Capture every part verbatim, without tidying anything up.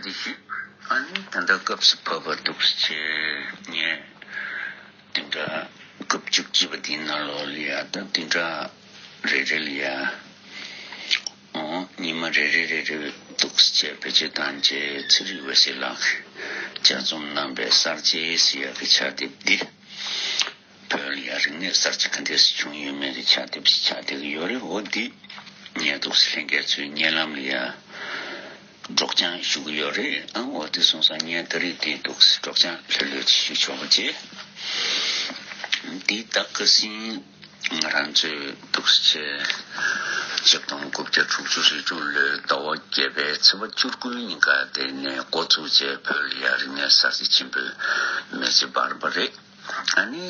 དེ་ཞུས། ཨ་ནི་ད་ལྟ་སྐབས་སུ་བབས་པ་འདུག་སེ་བྱས་ངས་བདུན་ཕྲག་སྐབས་བཅུ་གཅིག་པ་འདིའི་ནང་ལོགས་ལ་ཡ་ད་བདུན་ཕྲག་རེ་རེ་ལ་ཡ། ཨོ། ཉི་མ་རེ་རེ་རེ་རེ་འདུག་སེ་བྱས་བེད་སྤྱོད་བཏང་བྱས་ཚེ་རིང་འོད་ཟེར་ལགས་ལྗགས་རྩོམ་གནང་བའི་གསར་བརྗེ་ཟེར་ཡག་གི་ཕྱག་དེབ་འདི། བོད་ལ་ཡ་རིག་གནས་གསར་བརྗེ་ག་འདྲས་སེ་བྱུང་ཡོད་མེད་ཀྱི་ཕྱག་དེབ་ཞིག་ཆགས་བསྡད་ཀྱི་ཡོད་རེད། འོ་འདི་ངས་འདུག་སེ་ལྷན་རྒྱས་ཚོའི་སྙན་ལམ་ལ་ཡ་སྒྲོག་སྦྱང་ཞུ་གི་ཡོད་རེད། ཨང་། འོ་དེ་སོང་ཙང་ངས་ད་རེས་དེ་འདུག་སེ་སྒྲོག་སྦྱང་ལྷོད་ལྷོད་ཅིག་ཞུ་ཆོག་པ་བྱེད། འདི་ད་ཁ་སང་ང་རང་ཚོས་འདུག་སེ་བྱས་ཆིག་སྟོང་དགུ་བརྒྱ་དྲུག་ཅུ་རེ་དྲུག་ལོའི་ཟླ་བ་བརྒྱད་པའི་ཚེས་པ་བཅུ་དགུའི་ཉིན་ཀ་དེ་ནས་འགོ་བཙུགས་བྱས་བོད་ལ་ཡ་རིག་གནས་གསར་བརྗེ་ཆེན་པོའི་མེ་ལྕེ་འབར་བ་རེད། ཨ་ནི་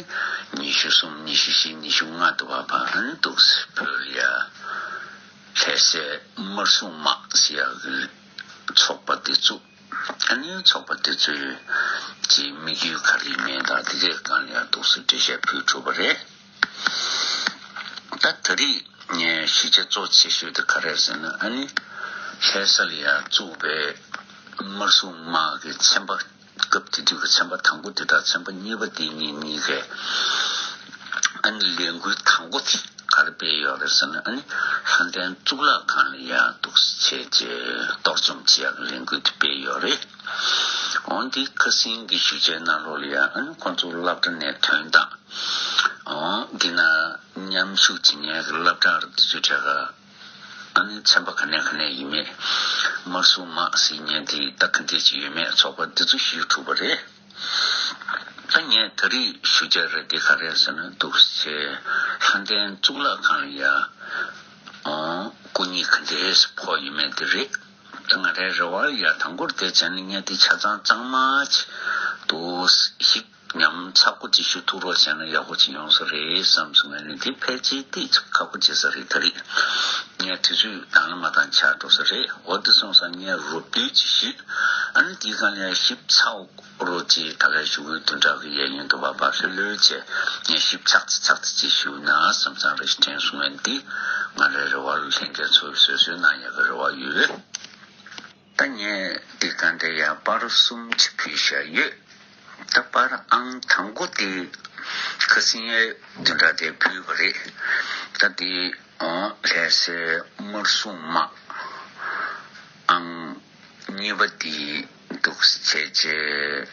ཉི་ཤུ་གསུམ། ཉི་ཤུ་བཞི། ཉི་ཤུ་ལྔ་དུ་བ་བར་ཨ་ནི་འདུག་སེ་བོད་ལ་ཡ་ལྷ་སའི་དམར་སྲུང་དམག་ཟེར་ཡག་གི་ཚོགས་པ་དེ་བཙུགས། ཨ་ནི་ཚོགས་པ་དེ་ཚོའི་ཀྱི་དམིགས་ཡུལ་ག་རེ་ཡིན་མིན་དང་དེ་གའི་སྒང་ལ་ཡ་འདུག་སེ་འགྲེལ་བཤད་ཕུལ་གྲུབ་པ་རེད། ད་ད་རེས་ངས་ཞུ་བྱ་གཙོ་ཆེ་ཤོས་དེ་ག་རེ་རེད་ཟེར་ན། ཨ་ནི་ལྷ་ས་ལ་ཡ་བཙུགས་པའི་དམར་སྲུང་དམག་གི་ཚན་པ། སྐབས་དེ་དུས་ཀྱི་ཚན་པ་དང་པོ་དེ་དང་ཚན་པ་གཉིས་པ་དེ་གཉིས་གཉིས་ཀས་ཨ་ནི་ལས་འགུལ་དང་པོ་དེ་ག་རེ་སྤེལ་ཡོད་རེད་ཟེར་ན། ཨ་ནི་ལྷ་ལྡན་གཙུག་ལག་ཁང་ལ་ཡ་འདུག་སེ་བྱས་རྗེས་གཏོར་བཅོམ་བྱེད་ཡག་གི་ལས་འགུལ་དེ་སྤེལ་ཡོད་རེད། འོན་ཏེ་ཁ་སང་གི་ཞུ་བྱའི་ནང་ལོགས་ལ་ཡ་ཨ་ནི་ཁོང་ཚོ་སློབ་གྲྭ་ནས་ཐོན་སྟངས། འོ། འདི་ན་མཉམ་ཞུགས་བྱེད་མཁན་གྱི་སློབ་གྲྭ་རུ་དེ་ཚོའི་གྲས་ཀ་ཨ་ནི་ཚན་པ་ག་ནས་ག་ནས་ཡིན་མེད། དམར་སྲུང་དམག་ཟེར་མཁན་དེ་ད་ག་འདྲས་ཅིག་ཡོད་མེད་ཚོགས་པ་འདི་ཚོ་ཞུས་གྲུབ་པ་རེད། ད་ངས་ད་རེས་ཞུ་བྱ་རེད་དེ་ག་རེ་ཟེར་ན། འདུག་སེ་ལྷ་ལྡན་གཙུག་ལག་ཁང་ལ་ཡ་ཨོ་སྐུ་ཉིད་ག་འདྲས་ཕོག་ཡོད་མེད་དེ་རེད། ད་ང་རའི་རེ་བ་ལ་ཡ་དང་པོར་དེ་བྱས་ན་ངས་དེ་ཆ་ཚང་གཙང་མ་ཅིག་འདུག་སེ་ཞིབ་ཉམས་ཚགས་པོ་ཅིག་ཞུ་ཐུབ་རོགས་བྱས་ན་ཡག་པོ་ཅིག་ཡོང་ས་རེད་བསམ་སོང་། ངས་ནི་དེ་ཕལ་ཆེར་ཏོག་ཙམ་ཁག་པོ་བྱེད་ས་རེད། ད་རེས་ངས་དུས་ཚོད་དང་ལ་མ་དང་ཆགས་འགྲོ་ས་རེད། འོ་དེ་སོང་ཙང་ངས་རོབ་བསྡུས་ཅིག་ཞུས། ཨ་ནི་དེའི་སྒང་ལ་ཞིབ་ཚགས་རོ་ཅིག་ད་གའི་ཞུ་གུའི་བདུན་ཕྲག་གི་གཡས་གཡོན་དུ་བབ་པ་ལྷོད་ལྷོད་བྱས་ངས་ཞིབ་ཚགས་ཚགས་ཚགས་ཅིག་ཞུ་ན་བསམ་བསམ་རེ་ཞིག་དྲན་སོང་བས། འདི་ང་རའི་རེ་བ་ལ་ལྷན་རྒྱས་ཚོས་བཟོད་བཟོད་གནང་ཡག་གི་རེ་བ་ཡོད། ད་ངས་འདི་ག་འདྲ་ཡང་པར་གསུམ་ཅིག་ཕུལ་བཞག་ཡོད། ད་པར་ཨང་དང་པོ་དེ་ཁ་སང་ཡའི་བདུན་ཕྲག་དེ་ཕུལ་བ་རེད། ད་དེ་ཨོ་ལྷ་སའི་དམར་སྲུང་དམག་ཨང་གཉིས་པ་དེ་འདུག་སེ་བྱས་རྗེས་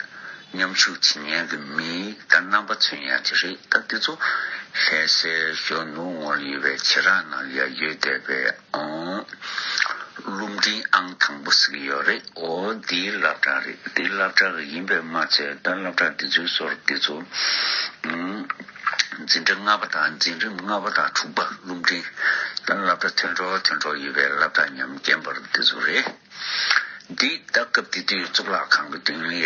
མཉམ་ཞུགས་བྱེད་མཁན་གྱི་མིའི་ད་རྣམ་པ་མཚོན་ཡག་ཅིག་རེད། ད་དེ་ཚོ་ལྷ་སའི་གཞོན་ནུ་ངོ་ལ་ཡོད་པའི་བྱེ་བྲག་ནང་ལ་ཡ་ཡོད་བསྡད་པའི་ཨོ། སློབ་འབྲིང་ཨང་དང་པོ་ཟེར་གྱི་ཡོད་རེད། འོ་འདིའི་སློབ་གྲྭ་རེད། འདིའི་སློབ་གྲྭ་གི་ཡིན་པས་མ་ཚད་ད་སློབ་གྲྭ་འདི་ཚོའི་ཟུར་འདི་ཚོ་ཨུམ། འཛིན་གྲྭ་ལྔ་པ་དང་འཛིན་རིམ་ལྔ་པ་དང་དྲུག་པ་སློབ་འབྲིང་ད་སློབ་གྲྭ་ཐོན་འགྲོ་ཐོན་འགྲོ་ཡོད་པའི་སློབ་གྲྭ་ཉམས་རྒན་པར་འདི་ཚོ་རེད། འདི་ད་སྐབས་དེ་དུས་གཙུག་ལག་ཁང་གི་མདུན་ལ་ཡ།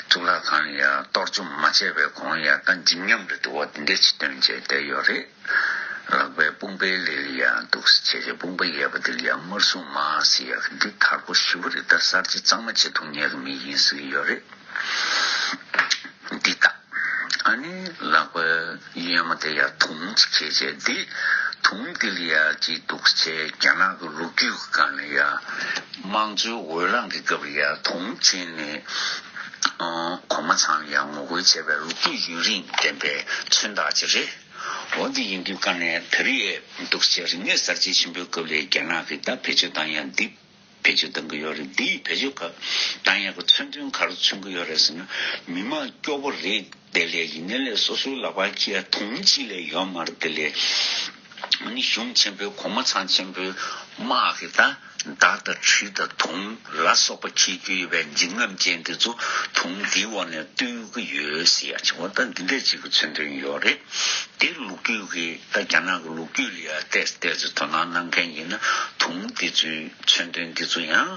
གཙུག་ལག་ཁང་ལ་ཡ་གཏོར་བཅོམ་མ་བྱས་པའི་གོང་ལ་ཡ་ད་འཇིགས་ཉམས་རེད་འདུག་བ་འདི་འདྲས་ཅིག་སྟོན་བྱས་བསྡད་ཡོད་རེད། ལག་པའི་དཔུང་པའི་ལས་ལ་ཡ་འདུག་སེ་བྱས་བྱས་དཔུང་པ་ཡས་པ་འདི་ལ་ཡ་དམར་སྲུང་དམག་ཟེར་ཡག་འདི་དར་པོ་ཞེ་པོ་རེད། ད་གསར་བརྗེ་གཙང་མ་བྱེད་ཐུབ་མཁན་གྱི་མི་ཡིན་ཟེར་གྱི་ཡོད་རེད། འདི་ད། ཨ་ནི་ལག་པའི་གཡོན་མ་དེ་ཡ་དུང་ཅིག་ཁྱེར་བྱས་འདི་དུང་འདི་ལ་ཡ་ཅིག་འདུག་སེ་བྱས་རྒྱ་ནག་གི་ལོ་རྒྱུས་ཀྱི་སྒང་ལ་ཡ་དམངས་གཙོའི་འོས་ལངས་ཀྱི་སྐབས་ལ་ཡ་དུང་བྱིན་ནས་ཨ་གོང་མ་ཚང་ལ་ཡ་ངོ་རྒོལ་བྱས་པའི་ལོ་རྒྱུས་ཡུན་རིང་ལྡན་པའི་མཚོན་རྟགས་ཅིག་རེད། འོ་འདི་ཡིན་དུས་ག་ནས་ད་རེས་འདུག་སེ་རིག་གནས་གསར་བརྗེ་ཆེན་པོའི་སྐབས་ལ་རྒྱ་ནག་གིས་ད་བེད་སྤྱོད་བཏང་ཡ་འདི་བེད་སྤྱོད་བཏང་གི་ཡོད་རེད། འདིས་བེད་སྤྱོད་ག་བཏང་ཡག་གི་མཚོན་དོན་ག་རེ་མཚོན་གི་ཡོད་རེད་ཟེར་ན། མི་མང་སྐྱོ་པོ་རེད་དེ་ལས། ཡིན་ནའི་ལས་སོ་སོའི་ལག་པར་འཁྱེར་ཡ་དུང་གཅིག་ལས་ཡོད་མ་རེད་དེ་ལས། ཨ་ནི་གཞུང་ཆེན་པོའི་གོང་མ་ཚང་ཆེན་པོའི་དམག་གིས་ད་མདའ་དང་གྲི་དང་དུང་ལ་སོགས་པ་འཁྱེར་རྒྱུ་ཡོད་པའི་འཇིགས་རྔམ་ཅན་དེ་ཚོ་དུང་འདིའི་འོག་ནས་བཏུལ་གི་ཡོད་ཟེར་ཡ་ཅིག་འོ་ད་འདི་འདྲས་ཅིག་གི་མཚོན་དོན་ཡོད་རེད། དེ་ལོ་རྒྱུས་ཀྱི་ད་རྒྱ་ནག་གི་ལོ་རྒྱུས་ལ་ཡ་ཏོག་ཙམ་ཏོག་ཙམ་དོ་སྣང་གནང་མཁན་ཡིན་ན་དུང་འདི་ཚོའི་མཚོན་དོན་འདི་ཚོ་ཡང་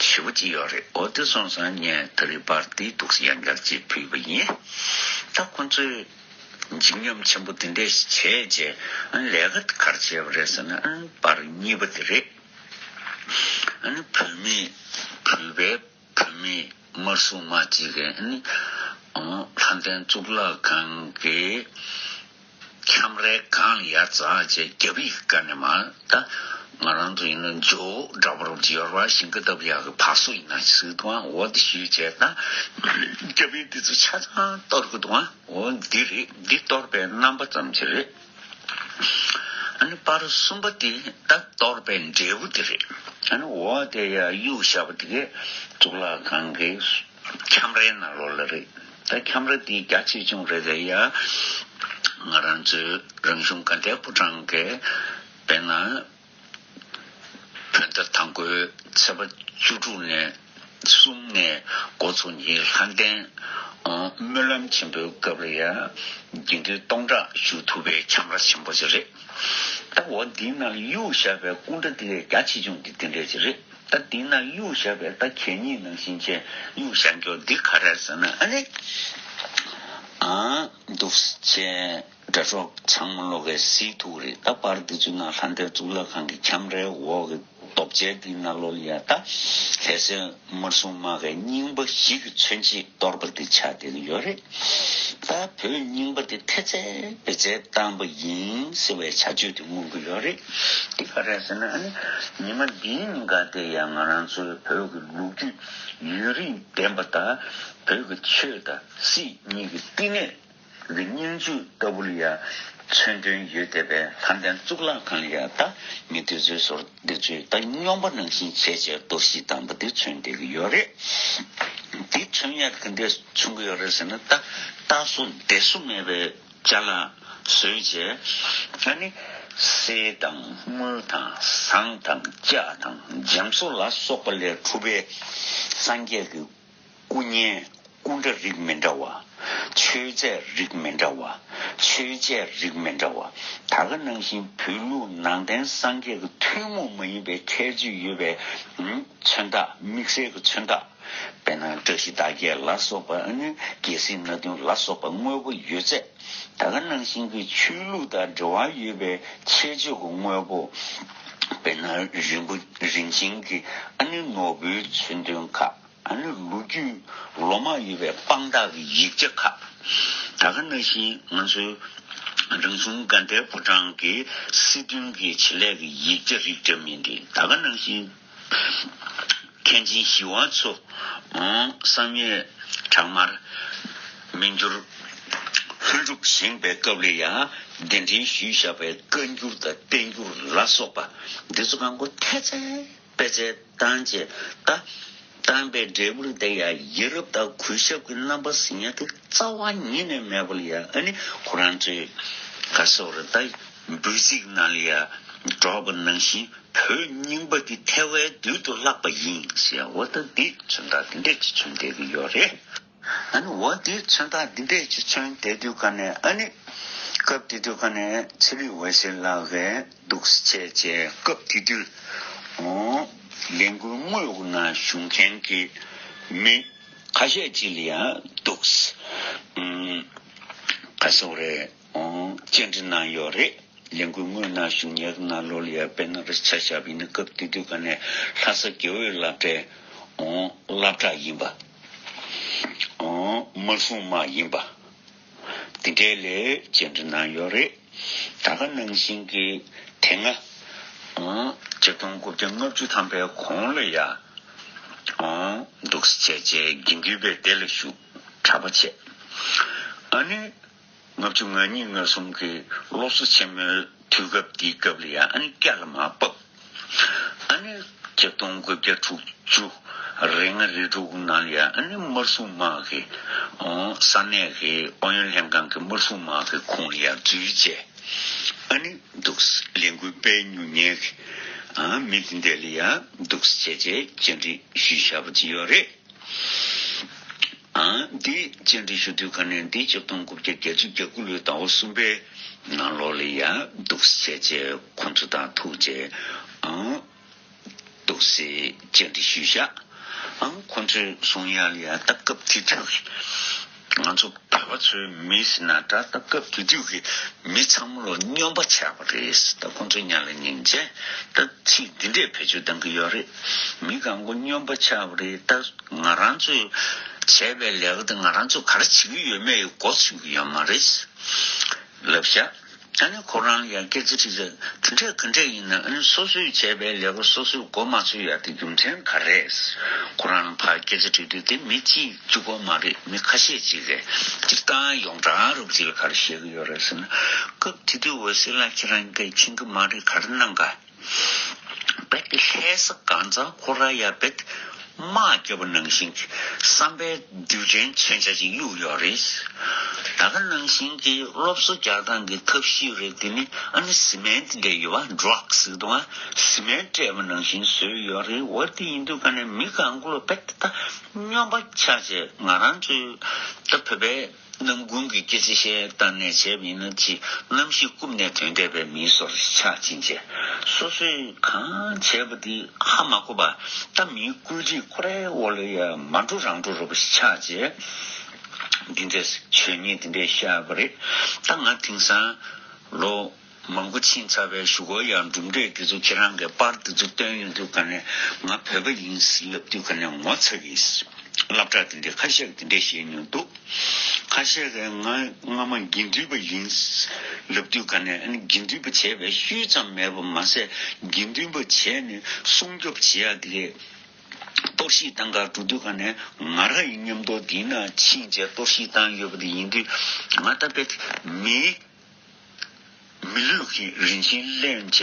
ཞེ་པོ་ཅིག་ཡོད་རེད། འོ་དེ་སོང་ཙང་ངས་ད་རེས་པར་འདི་འདུག་སེ་ཡང་བསྐྱར་ཅིག་ཕུལ་བ་ཡིན། ད་ཁོང་ཚོས་འཇིགས་ཉམས་ཆེན་པོ་འདི་འདྲས་ཞིག་བྱས་རྗེས་ཨ་ནི་ལས་ཀ་ག་རེ་བྱས་པ་རེད་ཟེར་ན། ཨ་ནི་པར་གཉིས་པ་དེ་རེད། ཨ་ནི་བུད་མེད་བུད་པའི་བུད་མེད་དམར་སྲུང་དམག་ཅིག་གིས་ཨ་ནི་ཨོ་ལྷ་ལྡན་གཙུག་ལག་ཁང་གི་ཁྱམས་རའི་སྒང་ལ་ཡར་འཛེགས་བྱས་རྒྱབ་ཡིག་བཀལ་ནས་མར་ད་ ང་རང་ཚོ་ཡིན་ན་ཇོ་བོ་འདྲ་པོ་རུ་ཡོར་བ་ཞིང་ཁ་བཏབ་ཡག་གི་བག་སོ་ཡིན་ན་ཟེར་དུས་འོ་དེ་ཞུས་བྱས་ན། རྒྱ་བོད་དེ་ཚོ་ཆ་ཚང་གཏོར་གི་འདུག་འོ་འདི་རེད། འདི་གཏོར་པའི་རྣམ་པ་ཙམ་ཅིག་རེད། ཨ་ནི་པར་གསུམ་པ་དེ་ད་གཏོར་པའི་འབྲས་བུ་དེ་རེད། ཨ་ནི་འོ་དེ་ཡ་གཡུག་བཞག་པ་དེ་གས་གཙུག་ལག་ཁང་གི་ཁྱམས་རའི་ནང་ལོགས་ལ་རེད། ད་ཁྱམས་ར་དེ་རྒྱ་ཆེ་ཆུང་རེད་དེ་ཡ། ང་རང་ཚོའི་རང་གཞུང་དགའ་ལྡན་ཕོ་བྲང་གི་དཔེར་ན། བོད་ཟླ་དང་པོའི་ཚེས་པ་བཅུ་དྲུག་ནས་གསུམ་ནས་འགོ་ཚུགས་མཁན་ལྷ་ལྡན་སྨོན་ལམ་ཆེན་པོའི་སྐབས་ལ་ཡང་དགེ་འདུན་སྟོང་ཕྲག་བཞུགས་ཐུབ་པའི་ཁྱམས་ར་ཆེན་པོ་ཞིག་རེད། ད་འོ་འདིའི་ནང་ལ་གཡུག་བཞག་པའི་སྐུ་འདྲ་དེ་རྒྱ་ཆེ་ཆུང་དེ་དེ་འདྲས་ཞིག་རེད། ད་འདིའི་ནང་གཡུག་བཞག་པའི་ད་གད་སྙིགས་ནང་བཞིན་བྱས་གཡུག་བཞག་རྒྱུ་འདི་ག་རེ་ཟེར་ན་ཨ་ནི། ཨ་འདུག་སེ་བྱས། དགྲ་གྲོགས་ཚང་མ་ལོག་གི་གཟིགས་ཐུབ་རེད། ད་པར་འདི་ཚོའི་ནང་ལྷ་ལྡན་གཙུག་ལག་ཁང་གི་ཁྱམས་རའི་འོག་གི་རྡོ་གཅལ་འདིའི་ནང་ལོགས་ལ་ཡ་ད་ལྷ་སྲས་དམར་སྲུང་དམག་གི་རྙིང་པ་བཞི་གི་མཚོན་བྱེད་གཏོར་པ་འདི་ཆགས་བསྡད་ཀྱི་ཡོད་རེད། ད་བོད་རྙིང་པ་དེ་ཐེ་ཚད་བེད་ཚད་བཏང་པ་ཡིན་ཟེར་བའི་བྱ་སྤྱོད་དེ་མངོན་གྱི་ཡོད་རེད། འདི་ག་རེད་ཟེར་ན་ཨ་ནི་ཉི་མ་འདིའི་ཉིན་ག་དེ་ཡང་ང་རང་ཚོའི་བོད་ཀྱི་ལོ་རྒྱུས་ཡུན་རིང་ལྡན་པ་དང་བོད་ཀྱི་ཆོས་དང་སྲིད་གཉིས་ཀྱི་བསྟི་གནས། གི་སྙིང་བཅུད་ལྟ་བུ་ལ་ཡང་མཚོན་དོན་ཡོད་བསྡད་པའི་ལྷ་ལྡན་གཙུག་ལག་ཁང་ལ་ཡང་ད་མི་དེ་ཚོའི་ཟུར་དེ་ཚོས་ད་སྨྱོན་པ་ནང་བཞིན་བྱས་བྱས་གཏོར་བཤིག་བཏང་པ་དེ་མཚོན་བསྡད་ཀྱི་ཡོད་རེད། འདི་མཚོན་ཡག་གི་འདྲས་མཚོན་གྱི་ཡོད་རེད་ཟེར་ན་ད་རྟག་བཟོ་བདེ་བཟོ་མེད་པའི་ཅ་ལག་བཟོས་བྱས་ཨ་ནི་གསེར་དང་དངུལ་དང་ཟངས་དང་ལྕགས་དང་འཇམ་སོ་ལ་སོགས་པ་ལས་གྲུབ་པའི་སངས་རྒྱས་ཀྱི་སྐུ་བརྙན་སྐུ་འདྲ་རིགས་མི་འདྲ་བ། མཆོད་རྫས་རིགས་མི་འདྲ་བ། མཆོད་ཆས་རིགས་མི་འདྲ་བ། ད་ག་ནང་བཞིན་བོད་ལུགས་ནང་བསྟན་སངས་རྒྱས་ཀྱི་ཐུན་མོང་མ་ཡིན་པའི་ཁྱད་ཆོས་ཡོད་པའི་མཚོན་རྟགས་དམིགས་བསལ་གྱི་མཚོན་རྟགས། དཔེར་ན་བཀྲ་ཤིས་རྟགས་བརྒྱད་ལ་སོགས་པ་ཨ་ནི་རྒྱལ་སྲིད་སྣ་བདུན་ལ་སོགས་པ་དངོས་པོ་ཡོད་ཚད། ད་ག་ནང་བཞིན་གྱི་ཆོས་ལུགས་དང་འབྲེལ་བ་ཡོད་པའི་ཆེད་སྤྱོད་ཀྱི་དངོས་པོ། དཔེར་ན་རིན་པོ་རིན་ཆེན་གྱི་ཨ་ནི་ནོར་བུའི་མཚོན་དོན་ཁག་ཨ་ནི་ལོ་རྒྱུས་ལོ་མང་ཡོད་པའི་དཔང་རྟགས་ཀྱི་ཡིག་ཆ་ཁག་ད་ག་ནང་བཞིན་ང་ཚོའི་རང་གཞུང་དགའ་ལྡན་ཕོ་བྲང་གི་སྲིད་དོན་གྱི་བྱེད་ལས་ཀྱི་ཡིག་ཆ་རིགས་འདྲ་མིན་འདི་ད་ག་ནང་བཞིན། མཁན་ཆེན་ཞི་བ་འཚོ། བསམ་ཡས་བྲག་དམར། མི་འགྱུར། ལྷུན་གྲུབ་བཞེངས་པའི་སྐབས་ལ་ཡང་གདན་འདྲེན་ཞུས་བཞག་པའི་བཀའ་འགྱུར་དང་བསྟན་འགྱུར་ལ་སོགས་པ་འདི་ཚོ་གང་གོ་ཐེ་ཚེ་པེ་ཚེ་བཏང་བྱས་ད་བཏང་པའི་འབྲས་བུར་དེ་ཡང་ཡ་རབས་དང་གུས་ཞབས་ཀྱི་རྣམ་པ་ཟིན་ཡ་དེ་རྩ་བ་ཉིད་ནས་མེད་པ་ལ་ཡ་ཨ་ནི་ཁོ་རང་ཚོའི་ག་སོག་རེ་ད་འབོད་ཚིག་ནང་ལ་ཡ་སྒྲོག་པ་ནང་བཞིན། བོད་རྙིང་པ་འདི་ཐལ་བའི་རྡུལ་དུ་བརླག་པ་ཡིན་ཟེར་འོ་ད་འདི་མཚོན་རྟགས་འདི་འདྲས་ཅིག་མཚོན་བསྡད་ཀྱི་ཡོད་རེད། ཨ་ནི་འོ་འདི་མཚོན་རྟགས་འདི་འདྲས་ཅིག་མཚོན་བསྡད་དུས་ཀ་ནས་ཨ་ནི་སྐབས་དེ་དུས་ཀ་ནས་ཚེ་རིང་འོད་ཟེར་ལགས་ཀྱིས་འདུག་སེ་བྱས་བྱས་སྐབས་དེ་དུས་ཨོ་ལས་འགུལ་དངོས་ཀྱི་ནང་ཞུགས་མཁན་གྱི་མི་ཁ་ཤས་ཅིག་ལ་ཡང་འདུག་སེ་ཨུམ་ག་སོག་རེད་ཨོ་བཅར་འདྲི་གནང་ཡོད་རེད། ལས་འགུལ་དངོས་ནང་ཞུགས་མཁན་ནང་ལོགས་ལ་ཡ་དཔེར་ན་རེ་ཆ་བཞག་པ་ཡིན་ན་སྐབས་དེ་དུས་ཀ་ནས་ལྷ་ས་དགེ་འོས་སློབ་གྲྭའི་ཨོ་སློབ་གྲྭ་ཡིན་པ། ཨོ་དམར་སྲུང་དམག་ཡིན་པ། དེ་འདྲའི་ལས་བཅར་འདྲི་གནང་ཡོད་རེད། ད་ག་ནང་བཞིན་གྱི་དེ་སྔ་ཨོ་ཆིག་སྟོང་དགུ་བརྒྱ་ལྔ་བཅུ་ཐམ་པའི་གོང་ལ་ཡ་ཨོ་འདུག་སེ་བྱས་བྱས་དགེ་འདུན་པའི་སྡེ་ལ་ཞུགས་གྲྭ་པ་བྱས། ཨ་ནི། ལྔ་བཅུ་ང་གཉིས་ང་གསུམ་གྱི་སློབ་གསོ་ཆེན་མོའི་དུས་སྐབས་དེའི་སྐབས་ལ་ཡང་ཨ་ནི་སྐྱ་ལ་མར་བབས། ཨ་ནི་ཆིག་སྟོང་དགུ་བརྒྱ་དྲུག་ཅུ་རེ་ལྔ་རེ་དྲུག་ནང་ལ་ཡང་ཨ་ནི་དམར་སྲུང་དམག་གི་ཨོ་ས་གནས་ཀྱི་ཨུ་ཡོན་ལྷན་ཁང་གི་དམར་སྲུང་དམག་གི་ཁོངས་ལ་ཡང་འཛུལ་བྱས། ཨ་ནི་འདུག་སེ་ལས་འགུལ་སྤེལ་མྱོང་མཁན་གྱི་ཨ་མི་དེ་འདྲ་ལ་ཡང་འདུག་སེ་བྱས་བྱས་བཅར་འདྲི་ཞུས་བཞག་པ་ཅིག་ཡོད་རེད། ཨ་འདི་བཅར་འདྲི་ཞུ་དུས་ཀ་ནས་འདི་ཆིག་སྟོང་དགུ་བརྒྱ་བརྒྱད་ཅུ་གྱ་དགུ་ལོའི་ཟླ་བ་གསུམ་པའི་ནང་ལོགས་ལ་ཡ་འདུག་སེ་བྱས་བྱས་ཁོང་ཚོ་དང་ཐུག་བྱས་ཨ་འདུག་སེ་བཅར་འདྲི་ཞུས་བཞག་ཨ་ཁོང་ཚོས་གསུང་ཡག་ལ་ཡ་ད་སྐབས་དེ་དུས་ང་ཚོ་བོད་པ་ཚོའི་མི་ཟེར་ན་འདྲ་ད་སྐབས་དེ་དུས་ཀྱི་མི་ཚང་མ་ལོ་སྨྱོན་པ་ཆགས་པ་རེད། ད་ཁོང་ཚོ་ཉག་ལ་ཉིན་བྱས་ད་ཚིག་འདི་འདྲས་བེད་སྤྱོད་གཏང་གི་ཡོད་རེད། མི་གང་གོ་སྨྱོན་པ་ཆགས་པ་རེད། ད་ང་རང་ཚོས་བྱས་པའི་ལས་ཀ་དེ་ང་རང་ཚོས་ག་རེ་བྱེད་ཀྱི་ཡོད་མེད་མགོ་ཚོད་ཀྱི་ཡོད་མ་རེད་ལབ་ཤག་ཨ་ནི་ཁོ་རང་ལ་ཡང་སྐད་ཆ་དྲིས་ཚེ་དེ་འདྲས་ག་འདྲས་ཡིན་ན། ཨ་ནི་སོ་སོས་བྱས་པའི་ལས་ཀ་སོ་སོས་མགོ་མ་ཚོས་ཡ་དེ་རྒྱུ་མཚན་ག་རེ་རེད། ཁོ་རང་ལ་ཕར་སྐད་ཆ་དྲིས་དུས་དེ་མི་གཅིག་གཅིག་པོ་མ་རེད། མི་ཁ་ཤས་ཅིག་གིས་སྤྱིར་བཏང་ཡོངས་གྲགས་རབ་ཅིག་ལ་ག་རེ་བཤད་ཀྱི་ཡོད་རེད་ཟེར་ན། སྐབས་དེ་དུས་འོད་ཟེར་ལགས་ཁྱེད་རང་གིས་མཁྱེན་གྱི་མ་རེད། ག་རེ་གནང་ག་རྦད་དེ་ལྷ་ས་གང་ཚང་ཁོ་ར་ཡ་རྦད་དེ་དམག་རྒྱབ་པ་ནང་བཞིན་གྱི་བསམ་པའི་རྡུལ་ཕྲན་མཚོན་ཆ་ཅིག་གཡུགས་ཡོད་རེད། ད་ག་ནང་བཞིན་གྱི་སློབ་གསོ་རྒྱག་སྟངས་ཀྱི་ཐབས་ཤེས་རེད། དེ་ནི་ཨ་ནི་སི་མེན་ཊི་འདྲ་ཡོད་པ། ཌི་རོག་ཟེར་གི་འདུག་ཨ། སི་མེན་ཊི་སྤྲད་པ་ནང་བཞིན་བཟོས་ཡོད་རེད། འོ་དེ་ཡིན་དུས་ག་ནས་མི་གང་ག་ལ་རྦད་དེ་ད་སྨྱོན་པ་ཆགས་བྱས། ང་རང་ཚོའི་ད་བོད་པའི་ནང་ཁུལ་གྱི་སྐད་ཆ་བཤད་སྟངས་ནས་བྱས་པ་ཡིན་ན། ཅིག་གནམ་གཤིས་ཀུན་ནས་ཐོན་བསྡད་པའི་མིའི་བཟོ་འདྲ་ཆགས་ཕྱིན་བྱས། སོ་སོས་གང་བྱས་པ་དེ་ཧ་མ་གོ་བ། ད་མིའི་བཀོད་སྒྲིག་ཁོ་རའི་འོག་ལ་ཡ་མ་འགྲོ་རང་འགྲོ་རུ་ཆགས་བྱས། འདི་འདྲས་ཆོས་ཉིད་འདི་འདྲས་བཤད་པ་རེད། ད་ང་དེང་སང་ལོ་མང་པོ་ཕྱིན་ཚར་བའི་གཞུག་གུ་ཡང་གྲུབ་འབྲས་དེ་ཚོ་ཁྱེད་རང་གིས་པར་དེ་ཚོ་སྟོན་ཡོང་དུས་ག་ནས་ང་བོད་པ་ཡིན་ལབ་དུས་ག་ནས་ངོ་ཚ་གི། སློབ་གྲྭ་དེ་འདྲའི་ཁ་ཤས་དེ་འདྲས་བཤད་མྱོང་འདུག་ཁ་ཤས་ཀྱིས་ང་སྔ་མ་དགེ་འདུན་པ་ཡིན་ལབ་དུས་ག་ནས། ཨ་ནི་དགེ་འདུན་པ་བྱས་པའི་ཤུལ་ཙམ་མེད་པ་མ་ཟད། དགེ་འདུན་པ་བྱས་ནས་སྲུང་སྐྱོབ་བྱེད་ཡ་དེ་གས་གཏོར་བཤིག་བཏང་གར་འགྲོ་དུས་ག་ནས། ང་རང་ཡི་མཉམ་དུ་དེའི་ནང་ཕྱིན་བྱས་གཏོར་བཤིག་བཏང་ཡོད་པ་དེ་ཡིན་དུས། ང་ད་དཔེ་མི་མི་ལུས་ཀྱི་རིན་ཆེན་ལེན་བྱས་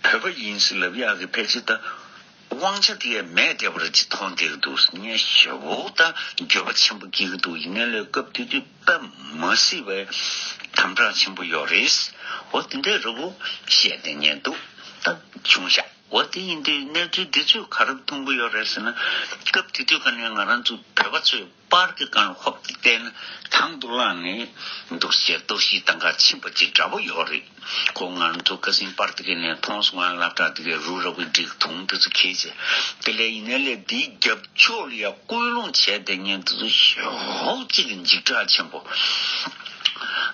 བོད་པ་ཡིན་ཟེར་ལབ་ཡག་གི་ཕལ་ཆེར་ད་དབང་ཆ་དེ་མེད་བསྡད་པ་རེད་ཅེས་མཐོང་བསྡད་ཀྱི་འདུག་ངས་ཞེ་པོ་ད་འགྱོད་པ་ཆེན་པོ་སྐྱེ་གི་འདུག་ཡིན་ནའི་ལས་སྐབས་དེ་དུས་དཔེ་མ་སྲིད་པའི་དམ་དྲག་ཆེན་པོ་ཡོད་རེད། འོ་དེ་འདྲའི་རི་བོ་བཤད་བསྡད་ཉན་འདུག་ད་བྱུང་ཤག་འོ་དེ་ཡིན་དུས་གནས་ཚུལ་འདི་ཚོས་ག་རེ་མཐོང་གི་ཡོད་རེད་ཟེར་ན། སྐབས་དེ་དུས་ག་ནས་ང་རང་ཚོ་བོད་པ་ཚོས་པར་གྱི་སྒང་ལ་ཧོབ་ཏེ་བལྟས་ན། དང་དུ་བླངས་ནས་འདུག་སེ་གཏོར་བཤིག་བཏང་ག་ཕྱིན་པ་ཅིག་འདྲ་པོ་ཡོད་རེད། ཁོ་ང་ཚོ་ཁ་སང་པར་དེ་ག་ནས་མཐོང་སོང་། ང་སློབ་གྲྭ་དེ་གའི་རུ་ར་བའི་སྒྲིག་དུང་དེ་ཚོ་ཁྱེར་བྱས། དེ་ལས་ཡིན་ནའི་ལས་དེའི་རྒྱབ་ཕྱོགས་ལ་ཡ་སྐུལ་སློང་བྱས་བསྡད་མཁན་དེ་ཚོ་ཞེ་པོ་ཅིག་འཇིགས་སྐྲག་ཆེན་པོ།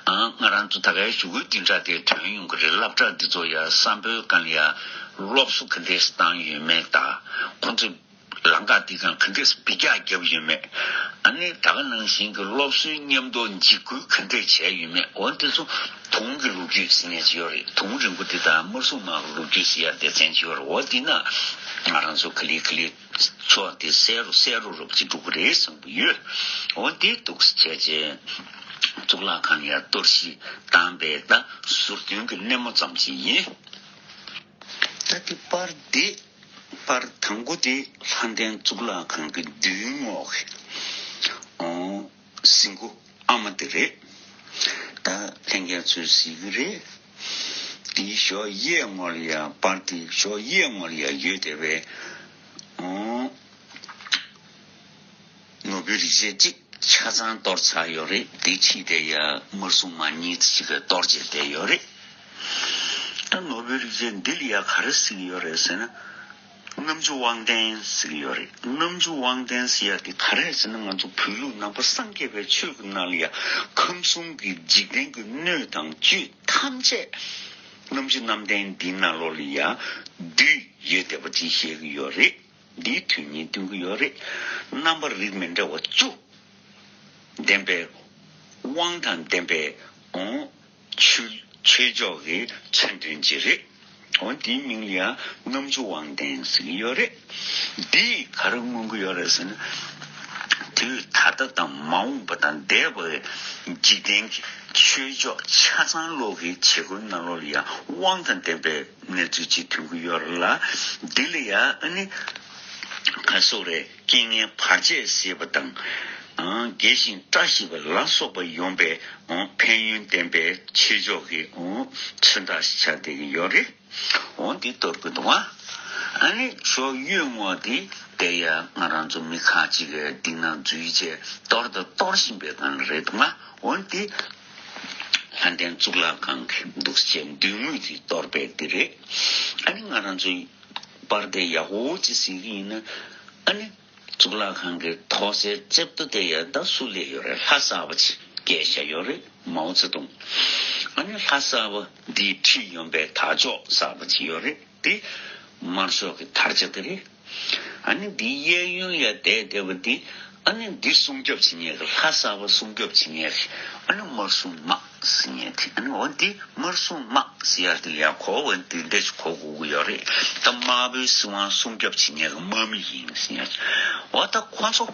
ཨ། ང་རང་ཚོ་ད་གའི་གཞུག་གུའི་འདི་འདྲ་དེ་ཐོན་ཡོང་གི་རེད། སློབ་གྲྭ་འདི་ཚོ་ཡ་བསམ་བློའི་སྒང་ལ་ཡ་སློབ་གསོ་ག་འདྲས་བཏང་ཡོད་མེད་དང་། ཁོང་ཚོས་ལམ་ཁ་འདི་སྒང་ག་འདྲས་འབུད་རྒྱག་བརྒྱབ་ཡོད་མེད། ཨ་ནི་ད་ག་ནང་བཞིན་གྱི་སློབ་གསོའི་མཉམ་དུ་འཇིགས་སྐུལ་ག་འདྲས་བྱས་ཡོད་མེད། འོ་དེ་ཚོ་དུང་གི་ལོ་རྒྱུས་ཟེར་མཁན་ཅིག་ཡོད་རེད། དུང་རིང་པོ་དེ་དང་དམར་སྲུང་དམག་གི་ལོ་རྒྱུས་ཟེར་ཡ་སྡེ་ཚན་ཅིག་ཡོད་རེད། འོ་དེ་ན་ང་རང་ཚོ་ག་ལེ་ག་ལེ་ཕྱོགས་དེ་གསལ་རུ་གསལ་རུ་རུབ་ཅིག་འགྲོ་གི་རེད་བསམ་གྱི་ཡོད། འོ་དེ་འདུག་སེ་བྱས་རྗེས་གཙུག་ལག་ཁང་ཡ་གཏོར་བཤིག་བཏང་པའི་ད་ཟུར་དོན་གྱི་སྣེ་མོ་ཙམ་ཅིག་ཡིན། ད་དེ་པར་འདི། པར་དང་པོ་དེ་ལྷ་ལྡན་གཙུག་ལག་ཁང་གི་མདུན་ངོས་ཀྱི་ཨོ་ཟིན་གོ་ཨ་མ་དེ་རེད། ད་ལྷན་རྒྱས་ཚོས་གཟིགས་ཀྱི་རེད། དེའི་ཞོགས་གཡས་ངོས་ལ་ཡ། པར་དེ་ཞོགས་གཡས་ངོས་ལ་ཡ་ཡོད་བསྡད་པའི་ཨོ་ནོར་བུའི་རིགས་ཅན་གཅིག་ཆ་ཚང་གཏོར་ཚར་ཡོད་རེད། དེའི་ཕྱི་དེ་ཡ་དམར་སྲུང་དམག་གཉིས་ཅིག་གིས་གཏོར་བྱས་བསྡད་ཡོད་རེད། ད་ནོར་བུའི་རིགས་ཅན་འདི་ལ་ཡ་ག་རེ་ཟེར་གྱི་ཡོད་རེད་ཟེར་ན། རྣམ་འགྱུར་དབང་ལྡན་ཟེར་གྱི་ཡོད་རེད། རྣམ་འགྱུར་དབང་ལྡན་ཟེར་ཡ་དེ་ག་རེ་ཟེར་ན། ང་ཚོ་བོད་ལུགས་ནང་པ་སངས་རྒྱས་པའི་ཆོས་ཀྱི་ནང་ལ་ཡ་ཁམས་གསུམ་གྱི་འཇིག་རྟེན་གྱི་སྣོད་དང་བཅུད་ཐམས་ཅད་རྣམ་འགྱུར་རྣམ་ལྡན་འདིའི་ནང་ལོགས་ལ་ཡ་འདུས་ཡོད་བསྡད་པ་ཅིག་བཤད་ཀྱི་ཡོད་རེད། འདིའི་དོན་སྙིང་སྟོན་གྱི་ཡོད་རེད། རྣམ་པ་རིགས་མི་འདྲ་བ་བཅུ་ལྡན་པའི་དབང་དང་ལྡན་པའི་འོ་ཆོས་ཆོས་ཕྱོགས་ཀྱི་མཚོན་དོན་ཅིག་རེད། འོ་དེའི་མིང་ལ་ཡང་རྣམ་འགྱུར་དབང་ལྡན་ཟེར་གྱི་ཡོད་རེད། འདིས་ག་རེ་མངོན་གྱི་ཡོད་རེད་ཟེར་ན། དུས་ད་ལྟ་དང་མ་འོངས་པ་དང་འདས་པའི་འཇིག་རྟེན་གྱི་ཆོས་ཕྱོགས་ཆ་ཚང་ལོག་གི་བྱེད་སྒོའི་ནང་ལོགས་ལ་ཡང་དབང་དང་ལྡན་པའི་གནས་ཚུལ་ཅིག་ཐོན་གྱི་ཡོད་རེད་ལ། འདི་ལ་ཡང་ཨ་ནི་ག་སོགས་རེད། རྐྱེན་ངན་བར་ཆད་སེལ་བ་དང་། ཨང་། དགེ་ཞིང་བཀྲ་ཤིས་པ་ལ་སོགས་པ་ཡོང་པའི་ཨང་། ཕན་ཡོན་ལྡན་པའི་ཆོས་ཕྱོགས་ཀྱི་ཨང་། མཚོན་རྟགས་ཤིག་ཆགས་བསྡད་ཀྱི་ཡོད་རེད། འོ་འདི་གཏོར་གྱི་འདུག་ཨ། ཨ་ནི་ཞོགས་གཡོན་ངོས་འདི་དེ་ཡ་ང་རང་ཚོ་མི་ཁག་ཅིག་གིས་འདི་ན་འཛུལ་བྱས་གཏོར་དང་གཏོར་བཞིན་པའི་སྒང་རེད་འདུག་ཨ། འོ་འདི་ལྷ་ལྡན་གཙུག་ལག་ཁང་གི་འདུག་སེ་མདུན་ངོས་འདི་གཏོར་བའི་འདི་རེད། ཨ་ནི་ང་རང་ཚོའི་པར་དེ་ཡག་པོ་ཅིག་གཟིགས་ཀྱི་ཡིན་ན། ཨ་ནི་གཙུག་ལག་ཁང་གི་ཐོག་སའི་རྩེ་ཏོ་དེ་ཡ་ད་སུ་སླེབས་ཡོད་རེད། ལྷ་གསར་པ་ཅིག་བཀལ་བཞག་ཡོད་རེད། མའོ་ཙེ་ཏུང་། ཨ་ནི་ལྷ་གསར་པ་འདིའི་འཁྲིས་ཡོང་པའི་དར་ལྕོག་གསར་པ་ཅིག་ཡོད་རེད། དེ་དམར་ཤོག་གི་དར་ཆ་དེ་རེད། ཨ་ནི་འདིའི་གཡས་གཡོན་ཡ་བསྡད་བསྡད་པ་འདི། ཨ་ནི་འདི་སྲུང་སྐྱོབ་བྱེད་མཁན་གྱི། ལྷ་གསར་པ་སྲུང་སྐྱོབ་བྱེད་མཁན་གྱི་ཨ་ནི་དམར་སྲུང་དམག་ཟེར་མཁན་དེ། ཨ་ནི་འོ་འདི་དམར་སྲུང་དམག་ཟེར་ཡ་དེ་ལ་ཡ་གོ་བ་འདི་འདྲ་ཞིག་གོ་དགོས་ཀྱི་ཡོད་རེད། ད་དམར་པོའི་སྲིད་དབང་སྲུང་སྐྱོབ་བྱེད་མཁན་གྱི་དམག་མི་ཡིན་ཟེར་ཡ། འོ་ད་ཁོ་ཚོ་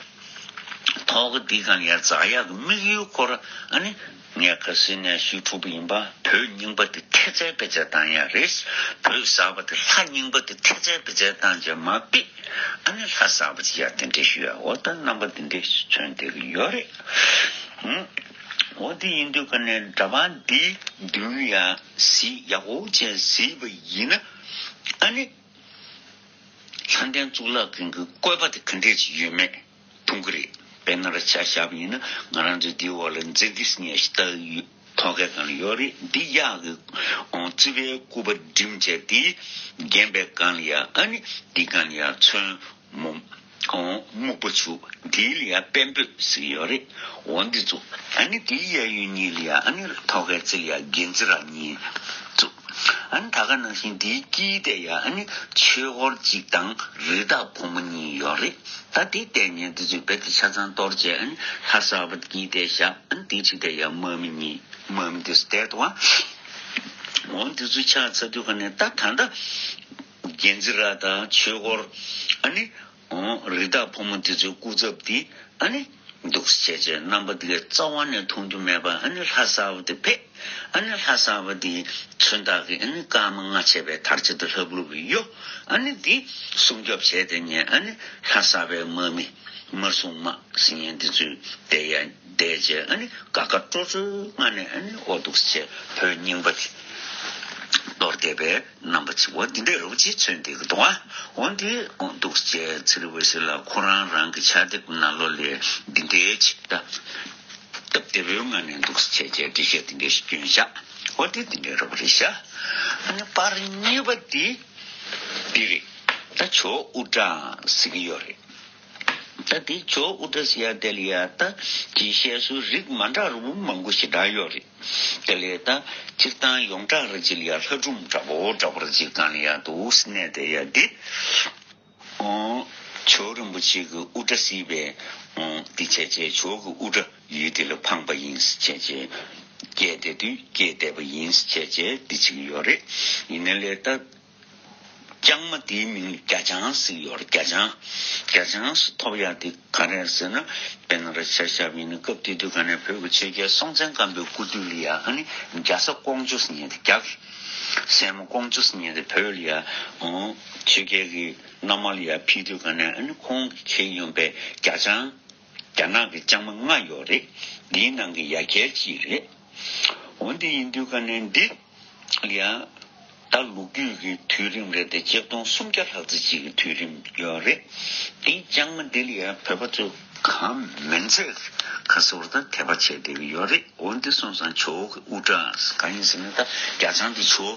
ཐོག་གི་འདི་གང་ཡ་འཛག་ཡག་གི་དམིགས་ཡུལ་སྐོར། ཨ་ནི་ངས་ག་སྲིད་ནས་ཞུ་ཐུབ་པ་ཡིན་པ། བོད་རྙིང་པ་དེ་ཐེལ་ཙེ་བེད་སྤྱད་བཏང་ཡ་རེད། བོད་གསར་པ་དེ་ལྷ་རྙིང་པ་དེ་ཐེལ་ཙེ་བེད་སྤྱད་བཏང་བྱས་མ་པི། ཨ་ནི་ལྷ་གསར་པ་ཅིག་ཡ་དེ་འདྲ་ཞུ་ཡ། འོ་ད་རྣམ་པ་དེ་འདྲ་མཚོན་བསྡད་ཀྱི་ཡོད་རེད། ཧུམ། འོ་དེ་ཡིན་དུས་ཀ་ནས་འདྲ་པར་འདི་བདུན་ཡ་གཟིགས་ཡག་པོ་བྱས་གཟིགས་པ་ཡིན་ན། ཨ་ནི་ལྷ་ལྡན་གཙུག་ལག་ཁང་གི་བཀོད་པ་དེ་ག་འདྲས་ཅིག་ཡོད་མེད་མཐོང་གི་རེད། དཔེར་ན་ར་ཆ་བཞག་པ་ཡིན་ན་ང་རང་ཚོའི་འདིའི་འོག་ལ་མཛེས་བདེ་ཟེར་མཁན་ཞིག་ད་ཡོད། ཐོག་ཁའི་སྒང་ལ་ཡོད་རེད། འདི་གཡག་གི་ཨོ་རྩི་བའི་སྐུད་པ་བསྒྲིམས་བྱས་དེ་བརྒྱན་པའི་སྒང་ལ་ཡ། ཨ་ནི་འདི་སྒང་ལ་ཡ་ཚོན་མོ་ཨོ་སྨུག་པ་བྱུག་འདི་ལ་ཡ་པད་འབོད་ཟེར་གྱི་ཡོད་རེད། འོ་འདི་བཙུགས། ཨ་ནི་འདིའི་གཡས་གཡོན་གཉིས་ལ་ཡ་ཨ་ནི་ཐོག་ཁའི་རྩེ་ལ་ཡ་རྒྱན་ཚིག་ར་གཉིས་བཙུགས། ཨ་ནི་ད་ག་ནང་བཞིན་འདིའི་དཀྱིལ་དེ་ཡ་ཨ་ནི་ཆོས་སྐོར་གཅིག་དང་རི་དྭགས་ཕོ་མོ་གཉིས་ཡོད་རེད། ད་དེ་བལྟས་ཉན་དེ་ཚོས་རྦད་དེ་ཆ་ཚང་གཏོར་བྱས། ཨ་ནི་ལྷ་གསར་པ་དཀྱིལ་དེ་བཞག་ཨ་ནི་དེའི་ཕྱི་དེ་ཡ་དམག་མི་གཉིས། དམག་མི་དེ་ཚོ་བསྡད་འདུག་ཨ། འོ་དེ་ཚོ་ཆགས་ཚར་དུས་ཀ་ནས་ད་ད་ལྟ་རྒྱན་ཚིག་ར་དང་ཆོས་སྐོར། ཨ་ནི་འོ་རི་དྭགས་ཕོ་མོ་དེ་ཚོའི་སྐུ་ཚབ་དེ། ཨ་ནི་འདུག་སེ་བྱས་བྱས་རྣམ་པ་དེ་གས་རྩ་བ་ནས་མཐོང་རྒྱུ་མེད་པ། ཨ་ནི་ལྷ་གསར་པ་དེ་ཕེབས། ཨ་ནི་ལྷ་གསར་པ་དེའི་མཚོན་རྟགས་ཀྱི་ཨ་ནི་སྐར་མ་ལྔ་བྱས་པའི་དར་ཆ་དེ་ལྷབ་ལྷུབ་གཡོ། ཨ་ནི་དེ་སྲུང་སྐྱོབ་བྱས་བསྡད་མཁན་ཨ་ནི་ལྷ་གསར་པའི་དམག་མི་དམར་སྲུང་དམག་ཟེར་མཁན་དེ་ཚོས་བསྡད་ཡ་བསྡད་བྱས། ཨ་ནི་དགའ་དགའ་སྤྲོ་སྤྲོའི་ངང་ནས་ཨ་ནི་འོ་འདུག་སེ་བྱས་བོད་རྙིང་པ་དེ་གཏོར་བསྡད་པའི་རྣམ་པ་ཅིག་འོ་འདི་འདྲའི་རོབ་ཅིག་མཚོན་བསྡད་ཀྱི་འདུག་ཨ། འོ་འདི་འོ་འདུག་སེ་བྱས་ཚེ་རིང་འོད་ཟེར་ལགས་ཁོ་རང་རང་གི་ཕྱག་དེབ་ནང་ལོགས་ལ་འདི་འདྲའི་ཅིག་ད་སྟབས་བདེ་པོའི་ངང་ནས་འདུག་སེ་བྱས་བྱས་འགྲེལ་བཤད་འདི་འདྲ་ཞིག་བསྐྱོན་བཞག་འོ་འདི་འདི་འདྲའི་རོབ་རེད་ཤག་ཨ་ནི་པར་གཉིས་པ་འདི་འདི་རེད། ད་ཇོ་བོ་དབུ་སྐྲ་ཟེར་གྱི་ཡོད་རེད། ད་དེ་ཇོ་བོ་དབུ་སྐྲ་ཟེར་ཡ་དེ་ལ་ཡ་ད་ཀྱི་བཤད་སྲོལ་རིགས་མ་འདྲ་རུ་མང་པོ་ཞེ་དྲག་ཡོད་རེད། དེ་ལས་ད་སྤྱིར་བཏང་ཡོངས་གྲགས་རེ་ཅིག་ལ་ཡ་ལྷ་སྒྲུང་འདྲ་པོ་འདྲ་པོ་རེ་ཅིག་སྒང་ལ་ཡ་འདུག་སེ་གནས་བསྡད་ཡ་འདི། ཨོ། ཇོ་བོ་རིན་པོ་ཆེ་གི་དབུ་སྐྲ་བསིལ་བའི་ཨོ་འདི་བྱས་བྱས་ཇོ་བོ་གི་དབུ་སྐྲ་ཡུལ་འདི་ལ་འཕངས་པ་ཡིན་ཟེར་བྱས་བྱས་བསྐྱལ་བསྡད་དུས་བསྐྱལ་བསྡད་པ་ཡིན་ཟེར་བྱས་བྱས་འདི་བྱེད་ཀྱི་ཡོད་རེད། ཡིན་ན་ལས་ད། ལྕང་མ་དེའི་མིང་ལ་རྒྱ་ལྕང་ཟེར་གྱི་ཡོད་རེད། རྒྱ་ལྕང་། རྒྱ་ལྕང་ཟེར་ཐོབ་ཡག་དེ་ག་རེ་རེད་ཟེར་ན། དཔེར་ན་ར་ཆ་བཞག་པ་ཡིན་ན་སྐབས་དེ་དུས་ག་ནས་བོད་ཀྱི་ཆོས་རྒྱལ་སྲོང་བཙན་སྒམ་པོའི་སྐུ་དུས་ལ་ཡ་ཨ་ནི་རྒྱ་བཟའ་ཀོང་ཇོ་ཟེར་མཁན་དེ། རྒྱ་གི་སྲས་མོ་ཀོང་ཇོ་ཟེར་མཁན་དེ་བོད་ལ་ཡ་ཨོ་ཆོས་རྒྱལ་གྱི་མནའ་མ་ལ་ཡ་ཕེབས་དུས་ག་ནས་ཨ་ནི་ཁོང་གིས་ཁྱེར་ཡོང་པའི་རྒྱ་ལྕང་། རྒྱ་ནག་གི་ལྕང་མ་ལྔ་ཡོད་རེད། འདིའི་ནང་གི་ཡ་གྱལ་གཅིག་རེད། འོ་འདི་ཡིན་དུས་ག་ནས་འདི་ལ་ཡ་ད་ལོ་རྒྱུས་ཀྱི་དུས་རིམ་རེད་དེ། ཆིག་སྟོང་སུམ་བརྒྱ་ལྷག་ཙམ་ཅིག་གི་དུས་རིམ་ཡོད་རེད། འདིའི་ལྕང་མ་འདི་ལ་ཡ་བོད་པ་ཚོས་གང་མིན་ཚད་ཁ་གསོ་དང་དད་པ་བྱས་བསྡད་ཀྱི་ཡོད་རེད། འོ་འདི་སོང་ཙང་ཇོ་བོ་གི་དབུ་སྐྲ་གང་ཡིན་ཟེར་ན། ད་རྒྱ་ལྕང་འདི་ཇོ་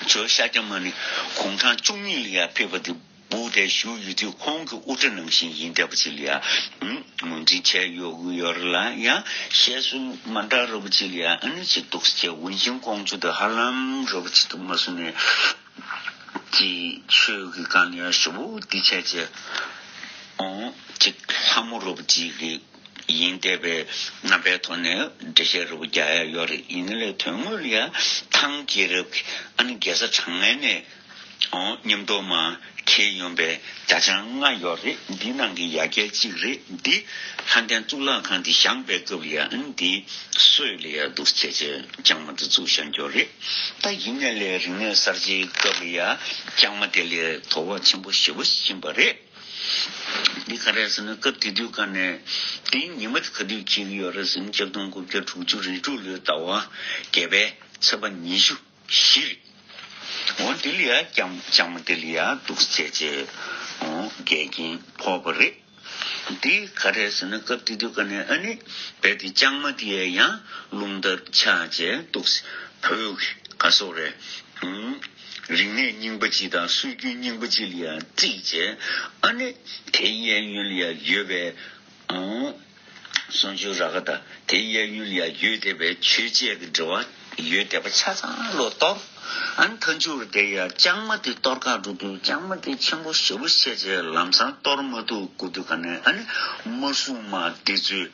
ཇོ་ཤཱཀྱ་མུ་ནེ་དགུང་གྲངས་བཅུ་གཉིས་ལ་ཡ་ཕེབས་པ་འདི། སྦུག་དེ་བཞུགས་ཡོད་དུས་ཁོང་གི་དབུ་སྐྲ་ནང་བཞིན་ཡིན་བསྡད་པ་ཅིག་ལ་ཡ། ཨུམ། ངོས་འཛིན་བྱས་ཡོང་གི་ཡོད་རེད་ལ། ཡང་བཤད་སྲོལ་མ་འདྲ་རོ་པོ་ཅིག་ལ་ཡ་ཨ་ནི་ཅིག་འདུག་སེ་བྱས། ཝུན་ཤིང་ཀོང་ཇོ་དེ་ཧ་ལམ་རོ་པོ་ཅིག་ཏུ་མ་སོང་ནས་ཅིག་ཆོས་ཀྱི་སྒང་ལ་ཡ་ཞེ་པོ་འདི་བྱས་བྱས། ཨོ་ཅིག་ལྷ་མོ་རོ་པོ་ཅིག་གི་ཡིན་བསྡད་པའི་རྣམ་པའི་ཐོག་ནས་འགྲེལ་བཤད་རོ་པོ་རྒྱག་ཡ་ཡོད་རེད། ཡིན་ན་ལས་དོན་དངོས་ལ་ཡ་ཐང་རྒྱལ་རབས་ཀྱི་ཨ་ནི་རྒྱལ་ས་བྲང་ངེ་ནས། ཨོ་མཉམ་དུ་མར་ཁྱེར་ཡོང་པའི་རྒྱ་ལྕང་ལྔ་ཡོད་རེད། འདི་ནང་གི་ཡ་གྱལ་གཅིག་རེད། འདི་ལྷ་ལྡན་གཙུག་ལག་ཁང་འདི་བཞེངས་པའི་སྐབས་ལ་ཡ་ཨ་ནི་འདི་སྲོད་ལ་ཡ་འདུག་སེ་བྱས་བྱས་ལྕང་མ་འདི་བཙུགས་བཞག་ཡོད་རེད། ད་ཡིན་ནའི་ལས་རིག་གནས་གསར་བརྗེའི་སྐབས་ལ་ཡ་ལྕང་མ་དེ་ལས་དོ་ཕོག་ཆེན་པོ་ཞེ་པོ་ཕྱིན་པ་རེད། འདི་ག་རེ་ཟེར་ན། སྐབས་དེ་དུས་ག་ནས་འདིའི་ཉི་མ་དེ་ག་དུས་འཁེལ་གྱི་ཡོད་རེད་ཟེར་ན། ཆིག་སྟོང་དགུ་བརྒྱ་དྲུག་ཅུ་རེ་དྲུག་ལོའི་ཟླ་བ་བརྒྱད་པའི་ཚེས་པ་ཉི་ཤུ། བཞི་རེད། འོ་འདི་ལ་ཡ་ལྕང་ལྕང་མ་དེ་ལ་ཡ་འདུག་སེ་བྱས་བྱས་འོ་འགལ་རྐྱེན་ཕོག་པ་རེད། འདི་ག་རེ་ཟེར་ན། སྐབས་དེ་དུས་ག་ནས་ཨ་ནི་རྦད་དེ་ལྕང་མ་དེ་ཡ་ཡང་རླུང་རྟར་ཆགས་བྱས་འདུག་སེ་བོད་ཀྱི་ག་སོག་རེད། ཨུམ། རིག་གནས་རྙིང་པ་ཅིག་དང་སྲོལ་རྒྱུན་རྙིང་པ་ཅིག་ལ་ཡ་བརྩིས་བྱས། ཨ་ནི་དེའི་གཡས་གཡོན་ལ་ཡ་ཡོད་པའི་ཨང་། གསུང་ཆོས་ར་ག་དང་དེའི་གཡས་གཡོན་ལ་ཡ་ཡོད་བསྡད་པའི་ཆོས་བྱེད་ཀྱི་འབྲེལ་བ་ ཡོད་བསྡད་པ་ཆ་ཚང་ལོ་གཏོར། ཨ་ནི་མཐའ་མཇུག་དེ་ཡ་ལྕང་མ་དེ་གཏོར་ག་འགྲོ་དུས་ལྕང་མ་དེ་ཆེན་པོ་ཞེ་པོ་བྱས་བྱས་ལམ་སང་གཏོར་མ་ཐུབ་དགོས་དུས་ག་ནས། ཨ་ནི་དམར་སྲུང་དམག་དེ་ཚོས་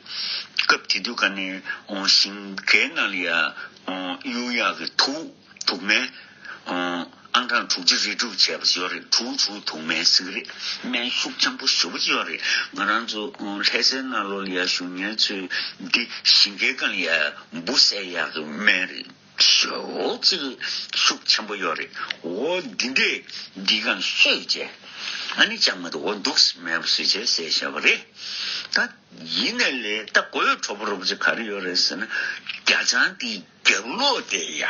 སྐབས་དེ་དུས་ག་ནས་ཞིང་ཁའི་ནང་ལ་ཡ་གཡུག་ཡག་གི་དུག་དུག་སྨན། ཨང་གྲངས་དྲུག་ཅུ་རེ་དྲུག་བྱས་པ་ཡོད་རེད། དྲུག་དྲུག་དུག་སྨན་ཟེར་གི་རེད། སྨན་ཤུགས་ཆེན་པོ་ཞེ་པོ་ཅིག་ཡོད་རེད། ང་རང་ཚོ་ལྷ་སའི་ནང་ལོགས་ལ་ཡ་བཞུགས་མཁན་ཚོས་འདི་ཞིང་ཁའི་སྒང་ལ་ཡ་འབུ་བསད་ཡག་གི་སྨན་རེད། ཞེ་པོ་ཅིག་ཤུགས་ཆེན་པོ་ཡོད་རེད། འོ་འདི་འདྲས་འདི་སྒང་བཤད་བྱས། ཨ་ནི་ལྕང་མ་དེ་འོ་འདུག་སེ་མེད་པ་བཟོས་བྱས་བསད་བཞག་པ་རེད། ད་ཡིན་ནའི་ལས་ད་གོ་ཡོད་གྲོགས་པོ་རོགས་པ་ཅིག་ག་རེ་ཡོད་རེད་ཟེར་ན། རྒྱ་ལྕང་དེའི་རྒྱབ་ལོགས་དེ་ཡ།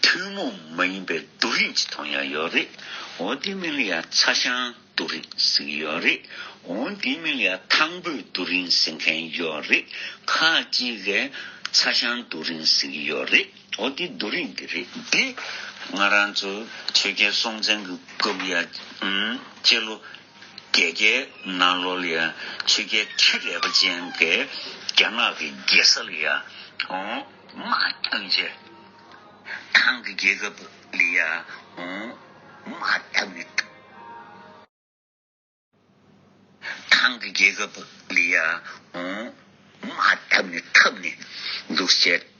ཐུན་མོང་མ་ཡིན་པའི་རྡོ་རིང་ཅིག་མཐོང་ཡ་ཡོད་རེད། འོ་དེ་མིང་ལ་ཡ་ཚ་ཞང་རྡོ་རིང་ཟེར་གྱི་ཡོད་རེད། འོ་དེ་མིང་ལ་ཡ་ཐང་བོད་རྡོ་རིང་ཟེར་མཁན་ཡོད་རེད། ཁ་ཅིག་གིས་ཚ་ཞང་རྡོ་རིང་ཟེར་གྱི་ཡོད་རེད། འོ་དེ་རྡོ་རིང་དེ་རེད། དེ་ང་རང་ཚོ་ཆོས་རྒྱལ་སྲོང་བཙན་གྱི་སྐབས་ཡ་ཨུམ་སྤྱི་ལོ་བརྒྱད་བརྒྱའི་ནང་ལོགས་ལ་ཡ་ཆོས་རྒྱལ་ཁྲི་རལ་པ་ཅན་གྱིས་རྒྱ་ནག་གི་རྒྱལ་ས་ལ་ཡ་འོ་དམག་བཏང་བྱས། ཐང་གི་རྒྱལ་ཁབ་ལ་ཡ་འོ་དམག་བཏང་ནས། ཐང་གི་རྒྱལ་ཁབ་ལ་ཡ་འོ་དམག་བཏང་ནས་འཐབ་ནས་འདུག་སེ་བྱས།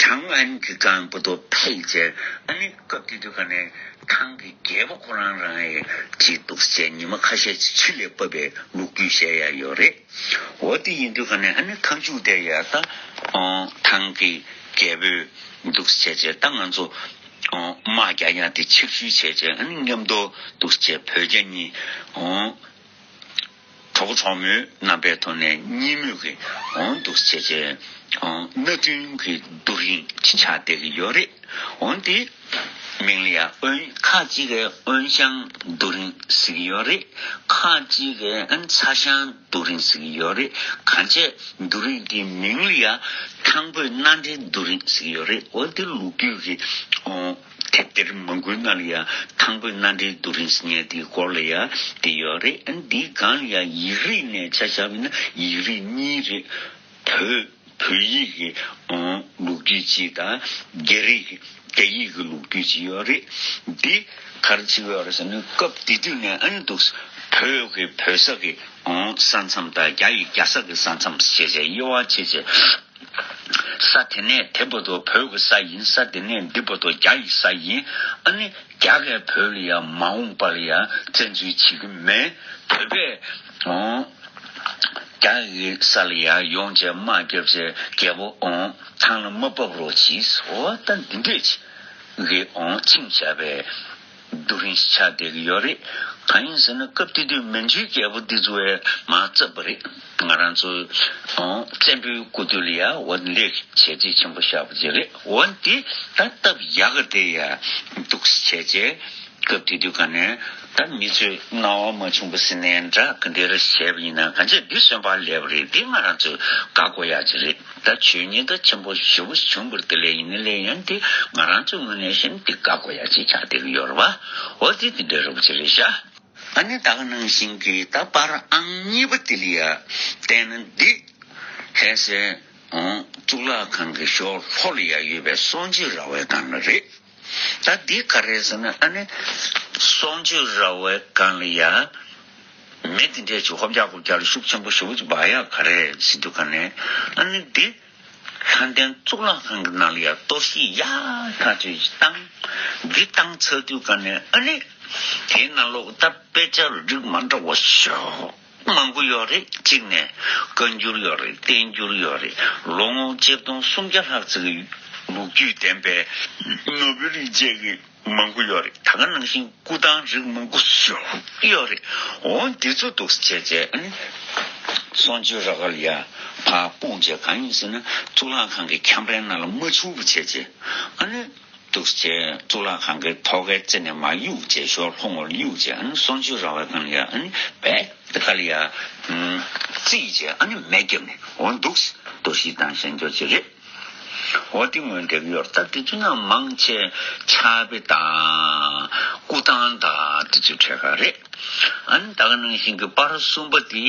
ཁྲང་ཨན་གྱི་སྒང་བར་དུ་འཕེལ་བྱས། ཨ་ནི་སྐབས་དེ་དུས་ག་ནས་ཐང་གི་རྒྱལ་པོ་ཁོ་རང་རང་ཡང་ཅིག་འདུག་སེ་བྱས་ཉི་མ་ཁ་ཤས་ཅིག་ཕྱི་ལ་བབས་པའི་ལོ་རྒྱུས་བཤད་ཡ་ཡོད་རེད། འོ་དེ་ཡིན་དུས་ག་ནས་ཨ་ནི་མཐའ་མཇུག་དེ་ཡ་ད་ཨོ་ཐང་གི་རྒྱལ་པོས་འདུག་སེ་བྱས་བྱས། ད་ང་ཚོ་ཨོ་དམག་རྒྱག་ཡ་དེ་ཆེད་ཞུ་བྱས་བྱས། ཨ་ནི་མཉམ་དུ་འདུག་སེ་བྱས་བོད་རྒྱ་གཉིས་ཨོ་གྲོགས་གྲོགས་མོའི་རྣམ་པའི་ཐོག་ནས་གཉིས་མོས་ཀྱི་ཨོ་འདུག་སེ་བྱས་བྱས་ཨོ་མནའ་མཐུན་གྱི་རྡོ་རིང་ཅིག་ཆགས་བསྡད་ཀྱི་ཡོད་རེད། འོ་དེ་མིང་ལ་ཡ་དབོན། ཁ་ཅིག་གིས་དབོན་ཞང་རྡོ་རིང་ཟེར་གྱི་ཡོད་རེད། ཁ་ཅིག་གིས་ཨ་ནི་ཚ་ཞང་རྡོ་རིང་ཟེར་གྱི་ཡོད་རེད། གང་བྱས་རྡོ་རིང་དེའི་མིང་ལ་ཡ་ཐང་བོད་མནའ་འབྲེལ་རྡོ་རིང་ཟེར་གྱི་ཡོད་རེད། འོ་དེ་ལོ་རྒྱུས་ཀྱི་ཨོ་དེབ་ཐེར་མང་པོའི་ནང་ལ་ཡ་ཐང་བོད་མནའ་འབྲེལ་རྡོ་རིང་ཟེར་མཁན་དེའི་སྐོར་ལ་ཡ་དེ་ཡོད་རེད། ཨ་ནི་དེའི་སྒང་ལ་ཡ་ཡིག་རིགས་ནས་ཆ་བཞག་པ་ཡིན་ན་ཡིག་རིགས་གཉིས་རེད། བོད་བོད་ཡིག་གི་ཨང་ལོ་རྒྱུས་གཅིག་དང་། རྒྱ་རིགས་ཀྱི་རྒྱ་ཡིག་གི་ལོ་རྒྱུས་གཅིག་ཡོད་རེད། འདི་ག་རེ་བྱེད་ཀྱི་ཡོད་རེད་ཟེར་ན། སྐབས་དེ་དུས་ནས་ཨ་ནི་འདུག་བོད་ཀྱི་བོད་ས་གི་ཨང་ས་མཚམས་དང་། རྒྱ་ཡི་རྒྱ་ས་གི་ས་མཚམས་བྱས་བྱས་དབྱེ་བ་ཕྱེ་བྱས། ས་དེ་ནས་དེ་བར་དུ་བོད་ཀྱི་ས་ཡིན། ས་དེ་ནས་འདི་བར་དུ་རྒྱ་ཡི་ས་ཡིན། ཨ་ནི་རྒྱ་གིས་བོད་ལ་ཡ་མ་འོངས་པ་ལ་ཡ་བཙན་འཛུལ་བྱེད་ཀྱི་མེད། བོད་པས་ཨང་རྒྱ་ཡི་ས་ལ་ཡ་ཡོང་བྱས་དམག་རྒྱབ་བྱས་རྒྱལ་པོ་ཨང་ཐང་ལ་མ་བབས་རོགས་གྱིས། འོ་ད་འདི་འདྲས་ཅིག་གི་ཨང་ཆིངས་བཞག་པའི་རྡོ་རིང་ཞིག་ཆགས་བསྡད་ཀྱི་ཡོད་རེད། གང་ཡིན་ཟེར་ན་སྐབས་དེ་དུས་མན་ཇུའི་རྒྱལ་པོ་འདི་ཚོ་བས་མར་བརྩམས་པ་རེད། ང་རང་ཚོ་ཨང་བཙན་པོའི་སྐུ་དུས་ལ་ཡ་འོ་ལས་བྱས་རྗེས་ཆེན་པོ་བཞག་པ་ཅིག་རེད། འོ་འདི་ད་སྟབས་ཡག་ག་དེ་ཡ་འདུག་སེ་བྱས་བྱས། སྐབས་དེ་དུས་ག་ནས་ད་མི་ཚོས་སྣང་བ་མ་བྱུང་བ་ཟེར་ནའི་འདྲ། ག་འདྲ་རེ་བྱས་པ་ཡིན་ན་གང་བྱས་འདི་གསོན་པ་ལེགས་པ་རེད། འདི་ང་རང་ཚོས་དགའ་དགོས་ཡ་ཅིག་རེད། ད་ཆོས་ཉིད་ད་ཆེན་པོ་ཞེ་པོ་བྱུང་བར་དེ་ལས་ཡིན་ན་ལས་ཡང་འདི་ང་རང་ཚོའི་ངོས་ནས་བཤད་ན་འདི་དགའ་དགོས་ཡ་ཅིག་ཆགས་བསྡད་ཀྱི་ཡོད་རེད་པ། འོ་དེ་འདི་འདྲ་རེད་པ་ཅིག་རེད་ཤག་ཨ་ནི་ད་ག་ནང་བཞིན་གྱི་ད་པར་ཨང་གཉིས་པ་དེ་ལ་ཡ་བལྟས་ན། འདི་ལྷ་སའི་གཙུག་ལག་ཁང་གི་ཞོར་ལྷོ་ལ་ཡ་ཡོད་པའི་གསང་སྤྱོད་ར་བའི་སྒང་ལ་རེད། ད་འདི་ག་རེ་ཟེར་ན། ཨ་ནི་གསང་སྤྱོད་ར་བའི་སྒང་ལ་ཡ་མེ་འདི་འདྲས་ཅིག་ཧོབ་རྒྱག་ཧོབ་རྒྱག་ལ་ཤུགས་ཆེན་པོ་ཞེ་པོ་ཅིག་འབར་ཡག་ག་རེ་ཟེར་དུས་ག་ནས། ཨ་ནི་འདི་ལྷ་ལྡན་གཙུག་ལག་ཁང་གི་ནང་ལ་ཡ་གཏོར་བཤིག་ཡག་ཐག་ཆོད་ཅིག་བཏང་། འདི་བཏང་ཚར་དུས་ག་ནས་ཨ་ནི་དེའི་ནང་ལོགས་ད་དཔེ་ཆ་རིགས་མ་འདྲ་བ་ཞེ་མང་པོ་ཡོད་རེད། གཅིག་ནས་བཀའ་འགྱུར་ཡོད་རེད། བསྟན་འགྱུར་ཡོད་རེད། ལོ་ངོ་ཆིག་སྟོང་སུམ་བརྒྱ་ལྷག་ཙམ་གྱི་ལོ་རྒྱུས་ལྡན་པའི་ནོར་བུ་རིན་ཆེན་གྱི་མང་པོ་ཡོད་རེད། ད་ག་ནང་བཞིན་སྐུ་ཐང་རིགས་མང་པོ་ཞེ་པོ་ཡོད་རེད། འོ་འདི་ཚོ་འདུག་སེ་བྱས་བྱས་ཨ་ནི་གསང་སྤྱོད་ར་བ་ལ་ཡ་ཕར་སྤུངས་བྱས། གང་ཡིན་ཟེར་ན་གཙུག་ལག་ཁང་གི་ཁྱམས་པའི་ནང་ལ་མ་ཆུག་པ་བྱས་བྱས་ཨ་ནི་འདུག་སེ་བྱས་གཙུག་ལག་ཁང་གི་ཐོག་ཁའི་རྩེ་ནས་མར་གཡུགས་བྱས་ཞོར་ལྷོ་ངོས་ལ་གཡུགས་བྱས། ཨ་ནི་གསང་སྤྱོད་ར་བའི་སྒང་ལ་ཡ་ཨ་ནི་རྦད་དེ་ག་ལ་ཡ་རྩིས་བྱས་ཨ་ནི་མེ་བརྒྱབ་ནས། འོ་འདུག་སེ་གཏོར་བཤིག་བཏང་བཞག་རྒྱུ་ཅིག་རེད། འོ་དེ་སྔོན་འདེབས་ཡོད་རེད། ད་དེ་ཚོ་ནང་མང་ཆེ་ཕྱག་དཔེ་དང་སྐུ་ཐང་དང་དེ་ཚོའི་གྲས་ཁ་རེད། ཨ་ནི་ད་ག་ནང་བཞིན་གྱི་པར་གསུམ་པ་དེ་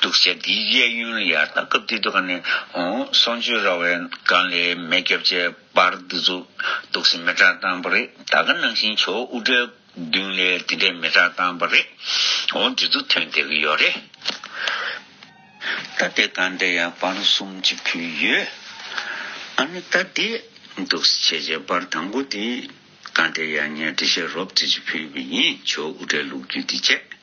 འདུག་བྱས་དེའི་གཡས་གཡོན་ལ་ཡར་ད་སྐབས་དེ་དུས་ག་ནས་ཨོ་གསུང་ཆོས་ར་བའི་སྒང་ལ་མེ་སྐྱབས་ཆེ་པར་འདི་ཚོ་འདུག་སེ་མེ་སྲེག་བཏང་པ་རེད། ད་ག་ནང་བཞིན་ཇོ་བོ་དབུ་སྐྲའི་མདུན་ལ་དེ་འདྲའི་མེ་སྲེག་བཏང་པ་རེད། འོ་འདི་ཚོ་ཐོན་བསྡད་ཀྱི་ཡོད་རེད། ད་དེ་ག་འདྲ་ཡང་པར་གསུམ་ཅིག་ཕུལ་ཡོད། ཨ་ནི་ད་དེ་འདུག་སེ་བྱས་བྱས་པར་དང་པོ་དེ་ག་འདྲ་ཡང་ངས་འགྲེལ་བཤད་རོབ་ཙམ་ཅིག་ཕུལ་བ་ཡིན། ཇོ་བོ་དབུ་སྐྲའི་ལོ་རྒྱུས་དེ་བྱས།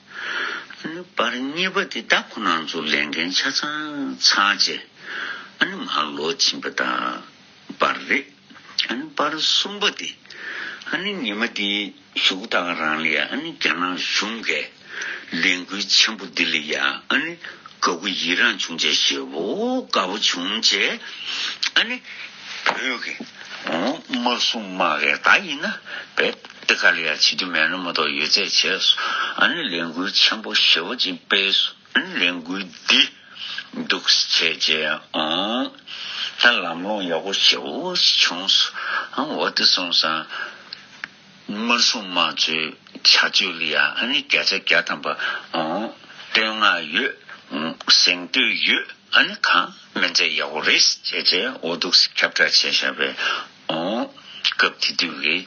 ཨ་ནི་པར་གཉིས་པ་དེ་ད་ཁོ་རང་ཚོ་ལས་འགན་ཆ་ཚང་ཚར་རྗེས་ཨ་ནི་མར་ལོག་ཕྱིན་པ་དང་པར་རེད། ཨ་ནི་པར་གསུམ་པ་དེ་ཨ་ནི་ཉི་མ་དེ་གཞུག་གུ་ད་ག་རང་ལ་ཡ་ཨ་ནི་རྒྱ་ནག་གཞུང་གིས་ལས་འགུལ་ཆེན་པོ་འདི་ལ་ཡ་ཨ་ནི་དགའ་པོ་ཡི་རངས་བྱུང་རྗེས་ཞེ་པོ་དགའ་པོ་བྱུང་རྗེས་ཨ་ནི་བོད་ཀྱི་ཨོ་དམར་སྲུང་དམག་གིས་ད་ཡིན་ན་བས་དེ་ག་ལ་ཡ་བྱེད་རྒྱུ་མེད་ན་མ་གཏོགས་ཡོད་ཚད་བྱས་སོང་། ཨ་ནི་ལས་འགུལ་ཆེན་པོ་ཞེ་པོ་ཅིག་སྤེལ་སོང་། ཨ་ནི་ལས་འགུལ་འདི་འདུག་བྱས་རྗེས་ཨང་། ད་ལམ་ལྷོང་ཡག་པོ་ཞེ་པོ་ཞིག་བྱུང་སོང་། ཨང་འོ་དེ་སོང་ཙང་། དམར་སྲུང་དམག་ཚོའི་བྱ་སྤྱོད་ལ་ཡང་ཨ་ནི་བརྒྱ་ཆ་བརྒྱ་ཐམ་པ་ཨང་བསྟོད་བསྔགས་ཡོད། ཨང་གཟེངས་བསྟོད་ཡོད། ཨ་ནི་གང་མིན་ཚད་ཡག་པོ་རེད་བྱས་རྗེས་འོ་འདུག་ཁྱབ་བསྒྲགས་བྱས་བཞག་པའི་ཨང་སྐབས་དེ་དུས་ཀྱི།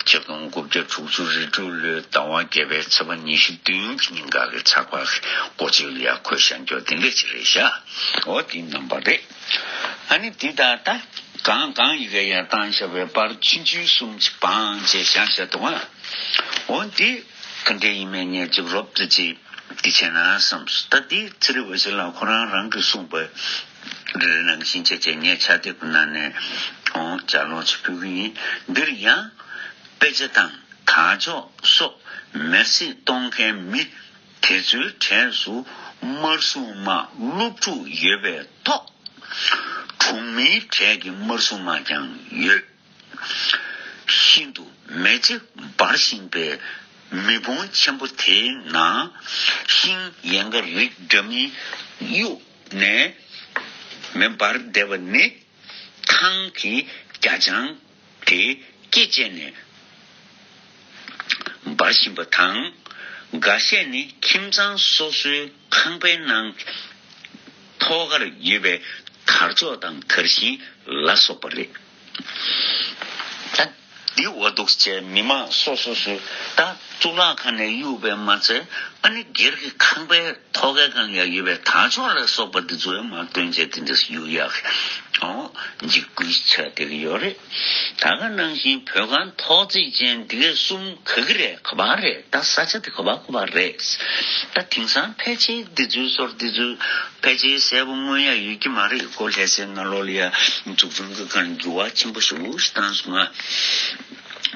ཆིག་སྟོང་དགུ་བརྒྱ་དྲུག་ཅུ་རེ་དྲུག་ལོའི་ཟླ་བ་བརྒྱད་པའི་ཚེས་པ་ཉི་ཤུ་བདུན་གྱི་ཉིན་ག་གི་ཚགས་པར་གྱི་མགོ་མཇུག་ལ་ཡང་འཁོད་བཞག་རྒྱུ་དེ་འདྲ་ཅིག་རེད་ཤག་འོ་དེའི་རྣམ་པ་རེད། ཨ་ནི་དེ་ད་ལྟ་གང་གང་ཡི་གེ་ཡང་བཏང་བཞག་པའི་པར་ཆུང་ཆུང་གསུམ་ཅིག་བང་བྱས་བཞག་བཞག་འདུག་ཨ། འོ་འདི་ག་འདྲ་ཡིན་མིན་ངས་ཅིག་རོབ་ཙམ་ཅིག་འདི་བྱས་ན་བསམས་སོང་། ད་འདི་ཚེ་རིང་འོད་ཟེར་ལགས་ཁོ་རང་རང་གིས་གསུངས་པ་རེ་རེ་ནང་བཞིན་བྱས་བྱས་ངས་ཕྱག་དེབ་ཀྱི་ནང་ནས་འོ་ལྗགས་ཀློག་ཅིག་ཕུལ་གྱི་ཡིན། འདིར་ཡང་དཔེ་ཆ་དང་དར་ལྕོག་སོགས་མེར་སྲེག་གཏོང་མཁན་མི་དེ་ཚོའི་གྲས་སུ་དམར་སྲུང་དམག་སློབ་ཕྲུག་ཡོད་པའི་ཐོག་གྲོང་མིའི་གྲས་ཀྱི་དམར་སྲུང་དམག་ཀྱང་ཡོད། ཤིན་ཏུ་མེ་ལྕེ་འབར་བཞིན་པའི་མེ་ཕུང་ཆེན་པོ་དེའི་ནང་ཤིང་ཡན་ག་རིགས་འདྲ་མིན་གཡུགས་ནས་མེ་འབར་བསྡད་པ་ནི། ཐང་གི་རྒྱ་ལྕང་དེ་སྐེ་བཅད་ནས་འབར་བཞིན་པ་དང་། འགའ་ཤས་ནི་ཁྱིམ་ཚང་སོ་སོའི་ཁང་པའི་ནང་ཐོག་ཁར་ཡོད་པའི་དར་ལྕོག་དང་དར་ཤིང་ལ་སོགས་པ་རེད། ད་འདི་འོ་འདུག་སེ་མི་མང་སོ་སོ་སོའི་ད་གཙུག་ལག་ཁང་ནས་གཡུགས་པའི་མ་ཚད་ཨ་ནི་སྒེར་གྱི་ཁང་པའི། ཐོག་ཁའི་སྒང་ལ་ཡོད་པའི་དར་ལྕོག་ལ་སོགས་པ་འདི་ཚོ་ཡང་མར་བཏོན་བྱས་དེ་འདྲ་གཡུག་ཡག་ཨོ་འཇིགས་སྐུལ་ཆགས་བསྡད་ཀྱི་ཡོད་རེད། ད་ག་ནང་བཞིན་བོད་ཁང་ཐོག་བརྩེགས་ཅན་འདི་གའི་གསུམ་ག་གི་རེད། ག་པར་རེད། ད་ས་ཆ་དེ་ག་པར་ག་པར་རེད། ད་དེང་སང་ཕལ་ཆེར་འདི་ཚོའི་སོར་འདི་ཚོའི་ཕལ་ཆེར་གསལ་པོ་མངོན་ཡག་ཡོད་ཀྱི་མ་རེད། ཁོ་ལྷ་སའི་ནང་ལོགས་ལ་ཡ་འཛུགས་སྐྲུན་གྱི་སྒང་འགྱུར་བ་ཆེན་པོ་ཞེ་པོ་ཞིག་བཏང་སོང་ང་།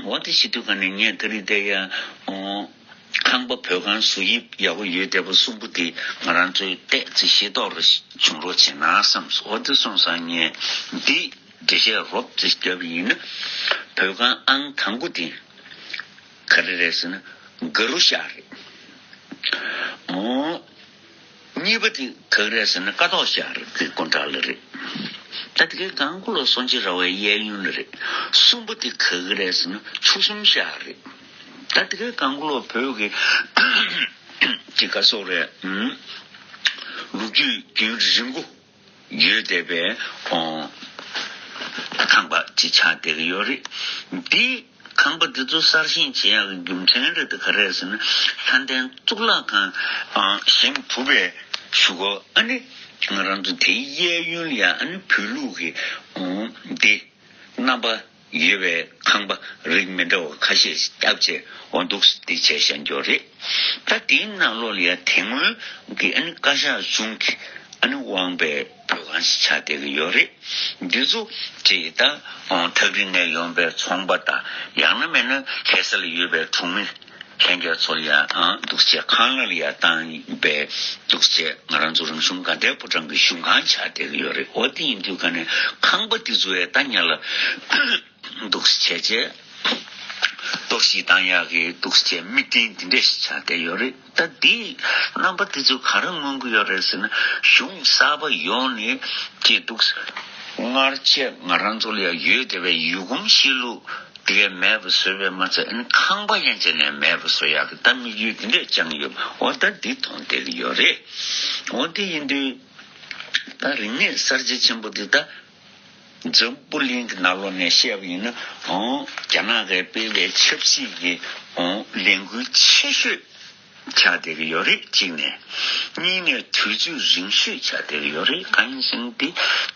འོ་དེ་བྱེད་དུས་ག་ནས་ངས་ད་རེས་དེ་ཡ་ཨོ། ཁང་པ་བོད་ཁང་བཟོ་དབྱིབས་ཡག་པོ་ཡོད་བསྡད་པ་གསུམ་པོ་དེ་ང་རང་ཚོས་ཏོག་ཙམ་ཤེས་རྟོགས་རེ་བྱུང་རོགས་བྱས་ན་བསམས་སོང་། འོ་དེ་སོང་ཙང་ངས་འདི་འགྲེལ་བཤད་རོབ་ཙམ་བརྒྱབ་པ་ཡིན་ན། བོད་ཁང་ཨང་དང་པོ་དེ་ག་རེ་རེད་ཟེར་ན་ག་རུ་ཤག་རེད། འོ། གཉིས་པ་དེ་ག་གི་རེད་ཟེར་ན་ཀ་ཐོག་ཤག་རེད། དེ་དཀོན་བྲག་ལ་རེད། ད་དེ་གའི་སྒང་ག་ལོ་སོང་ཅི་ར་བའི་གཡས་གཡོན་ལ་རེད། གསུམ་པ་དེ་ག་གི་རེད་ཟེར་ན་ཆུ་གསུམ་ཤག་རེད། ད་དེ་གའི་སྒང་ག་ལོ་བོད་ཀྱི་ཅི་ག་སོགས་རེད། ལོ་རྒྱུས་རྒྱུན་རིང་པོ་ཡོད་བསྡད་པའི་ཨོ་ཁང་པ་ཅིག་ཆགས་བསྡད་ཀྱི་ཡོད་རེད། འདི་ཁང་པ་འདི་ཚོ་གསར་བཞེངས་བྱེད་ཡག་གི་རྒྱུ་མཚན་རེད་དེ་ག་རེད་ཟེར་ན། ལྷ་ལྡན་གཙུག་ལག་ཁང་ཨ་བཞེངས་ཐུབ་པའི་གཞུག་གུ་ཨ་ནི་ང་རང་ཚོ་དེའི་གཡས་གཡོན་ལ་ཡ་ཨ་ནི་བོད་ལུགས་ཀྱི་ཨོ་འདི་རྣམ་པ་ཡོད་པའི་ཁང་པ་རིགས་མི་འདྲ་བ་ཁ་ཤས་ཤིག་བཏབ་བྱས་འོ་འདུག་སེ་འདི་བྱས་བཞག་རྒྱུ་རེད། ད་དེའི་ནང་ལོགས་ལ་ཡ་དེ་སྔོན་གྱི་ཨ་ནི་བཀའ་ཤག་གཞུང་གི་ཨ་ནི་དབང་པའི་བོད་ཁང་ཞིག་ཆགས་བསྡད་ཀྱི་ཡོད་རེད། འདི་ཚོ་ཅེས་ད་ཨང་ཐག་རིང་ནས་ཡོང་པའི་ཚོང་པ་དང་ཡང་ན་མེད་ན་ལྷ་ས་ལ་ཡོད་པའི་གྲོང་མི་ལྷན་རྒྱས་ཚོ་ལ་ཡང་ཨང་འདུག་སེ་ཁང་གླ་ལ་ཡང་བཏང་པའི་འདུག་སེ་ང་རང་ཚོ་རང་གཞུང་དགའ་ལྡན་ཕོ་བྲང་གི་གཞུང་ཁང་ཆགས་བསྡད་ཀྱི་ཡོད་རེད། འོ་དེ་ཡིན་དུས་ག་ནས་ཁང་པ་འདི་ཚོ་ཡང་ད་ཉར་ལ་འདུག་སེ་བྱས་བྱས་གཏོར་བཤིག་བཏང་ཡག་གི་འདུག་སེ་བྱས་དམིགས་རྟེན་འདི་འདྲ་ཞིག་ཆགས་བསྡད་ཡོད་རེད། ད་འདིའི་རྣམ་པ་དེ་ཚོ་ག་རེ་མངོན་གྱི་ཡོད་རེད་ཟེར་ན། གཞུང་གསར་པ་ཡོང་ནས་ཀྱི་འདུག་ སྔར་ཆད་ང་རང་ཚོ་ལ་ཡང་ཡོད་བསྡད་པའི་ཡུལ་གོམས་གཤིས་ལུགས་དེ་གས་མེད་པ་བཟོས་པས་མ་ཚད། ཨ་ནི་ཁང་པ་ཡན་ཆད་ནས་མེད་པ་བཟོ་ཡག་གི་ད་དམིགས་ཡུལ་དེ་འདྲས་བཅངས་ཡོད། འོ་ད་འདི་མཐོང་བསྡད་ཀྱི་ཡོད་རེད། འོ་དེ་ཡིན་དུས་ད་རིག་གནས་གསར་བརྗེ་ཆེན་པོ་འདི་ད་འཛམ་བུ་གླིང་གི་ནང་ལོགས་ནས་བཤད་པ་ཡིན་ན། འོ་རྒྱ་ནག་གིས་སྤེལ་བའི་ཆབ་སྲིད་ཀྱི་འོ་ལས་འགུལ་ཆེ་ཤོས་ཆགས་བསྡད་ཀྱི་ཡོད་རེད། གཅིག་ནས། གཉིས་ནས་དུས་ཚོད་རིང་ཤོས་ཆགས་བསྡད་ཀྱི་ཡོད་རེད། གང་ཡིན་ཟེར་ན་འདི་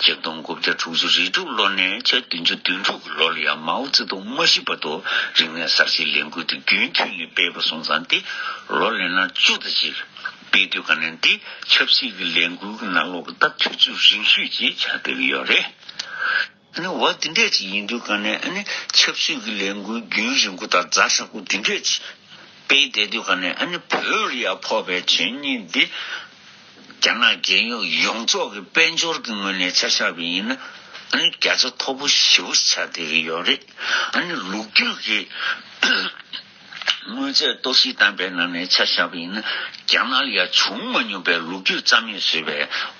ཆིག་སྟོང་དགུ་བརྒྱ་དྲུག་ཅུ་རེ་དྲུག་ལོ་ནས་ཆིག་སྟོང་བདུན་ཅུ་དོན་དྲུག་གི་ལོ་ལ་ཡང་མའོ་ཙེ་ཏུང་མ་ཤི་བར་དུ་རིག་གནས་གསར་བརྗེའི་ལས་འགུལ་དེ་རྒྱུན་མཐུད་ནས་སྤེལ་བ་སོང་ཙང་། འདི་ལོ་ལས་ན་བཅུ་ཙམ་ཅིག་སྤེལ་དུས་ག་ནས་འདི་ཆབ་སྲིད་ཀྱི་ལས་འགུལ་གྱི་ནང་ལོགས་ཀྱི་ད་དུས་ཚོད་རིང་ཤོས་ཅིག་ཆགས་བསྡད་ཀྱི་ཡོད་རེད། ཨ་ནི་འོ་དེ་འདྲས་ཅིག་ཡིན་དུས་ག་ནས་ཨ་ནི་ཆབ་སྲིད་ཀྱི་ལས་འགུལ་རྒྱུན་རིང་པོ་དང་ཛ་དྲག་པོ་དེ་འདྲས་ཅིག་སྤེལ་བསྡད་དུས་ག་ནས། ཨ་ནི་བོད་ལ་ཡང་ཕོག་པའི་བྱས་ཉེས་འདི་རྒྱ་ནག་རྒྱལ་ཡོངས་ཡོངས་རྫོགས་ཀྱི་དཔལ་འབྱོར་གྱི་ངོས་ནས་ཆ་བཞག་པ་ཡིན་ན། ཨ་ནི་བརྒྱ་ཆ་མཐོ་པོ་ཞེ་པོ་ཆགས་བསྡད་ཀྱི་ཡོད་རེད། ཨ་ནི་ལོ་རྒྱུས་ཀྱི་དངོས་རྫས་གཏོར་བཤིག་བཏང་པའི་ནང་ནས་ཆ་བཞག་པ་ཡིན་ན། རྒྱ་ནག་ལ་ཡང་བྱུང་མ་མྱོང་པའི་ལོ་རྒྱུས་རྩ་མེད་བཟོས་པའི་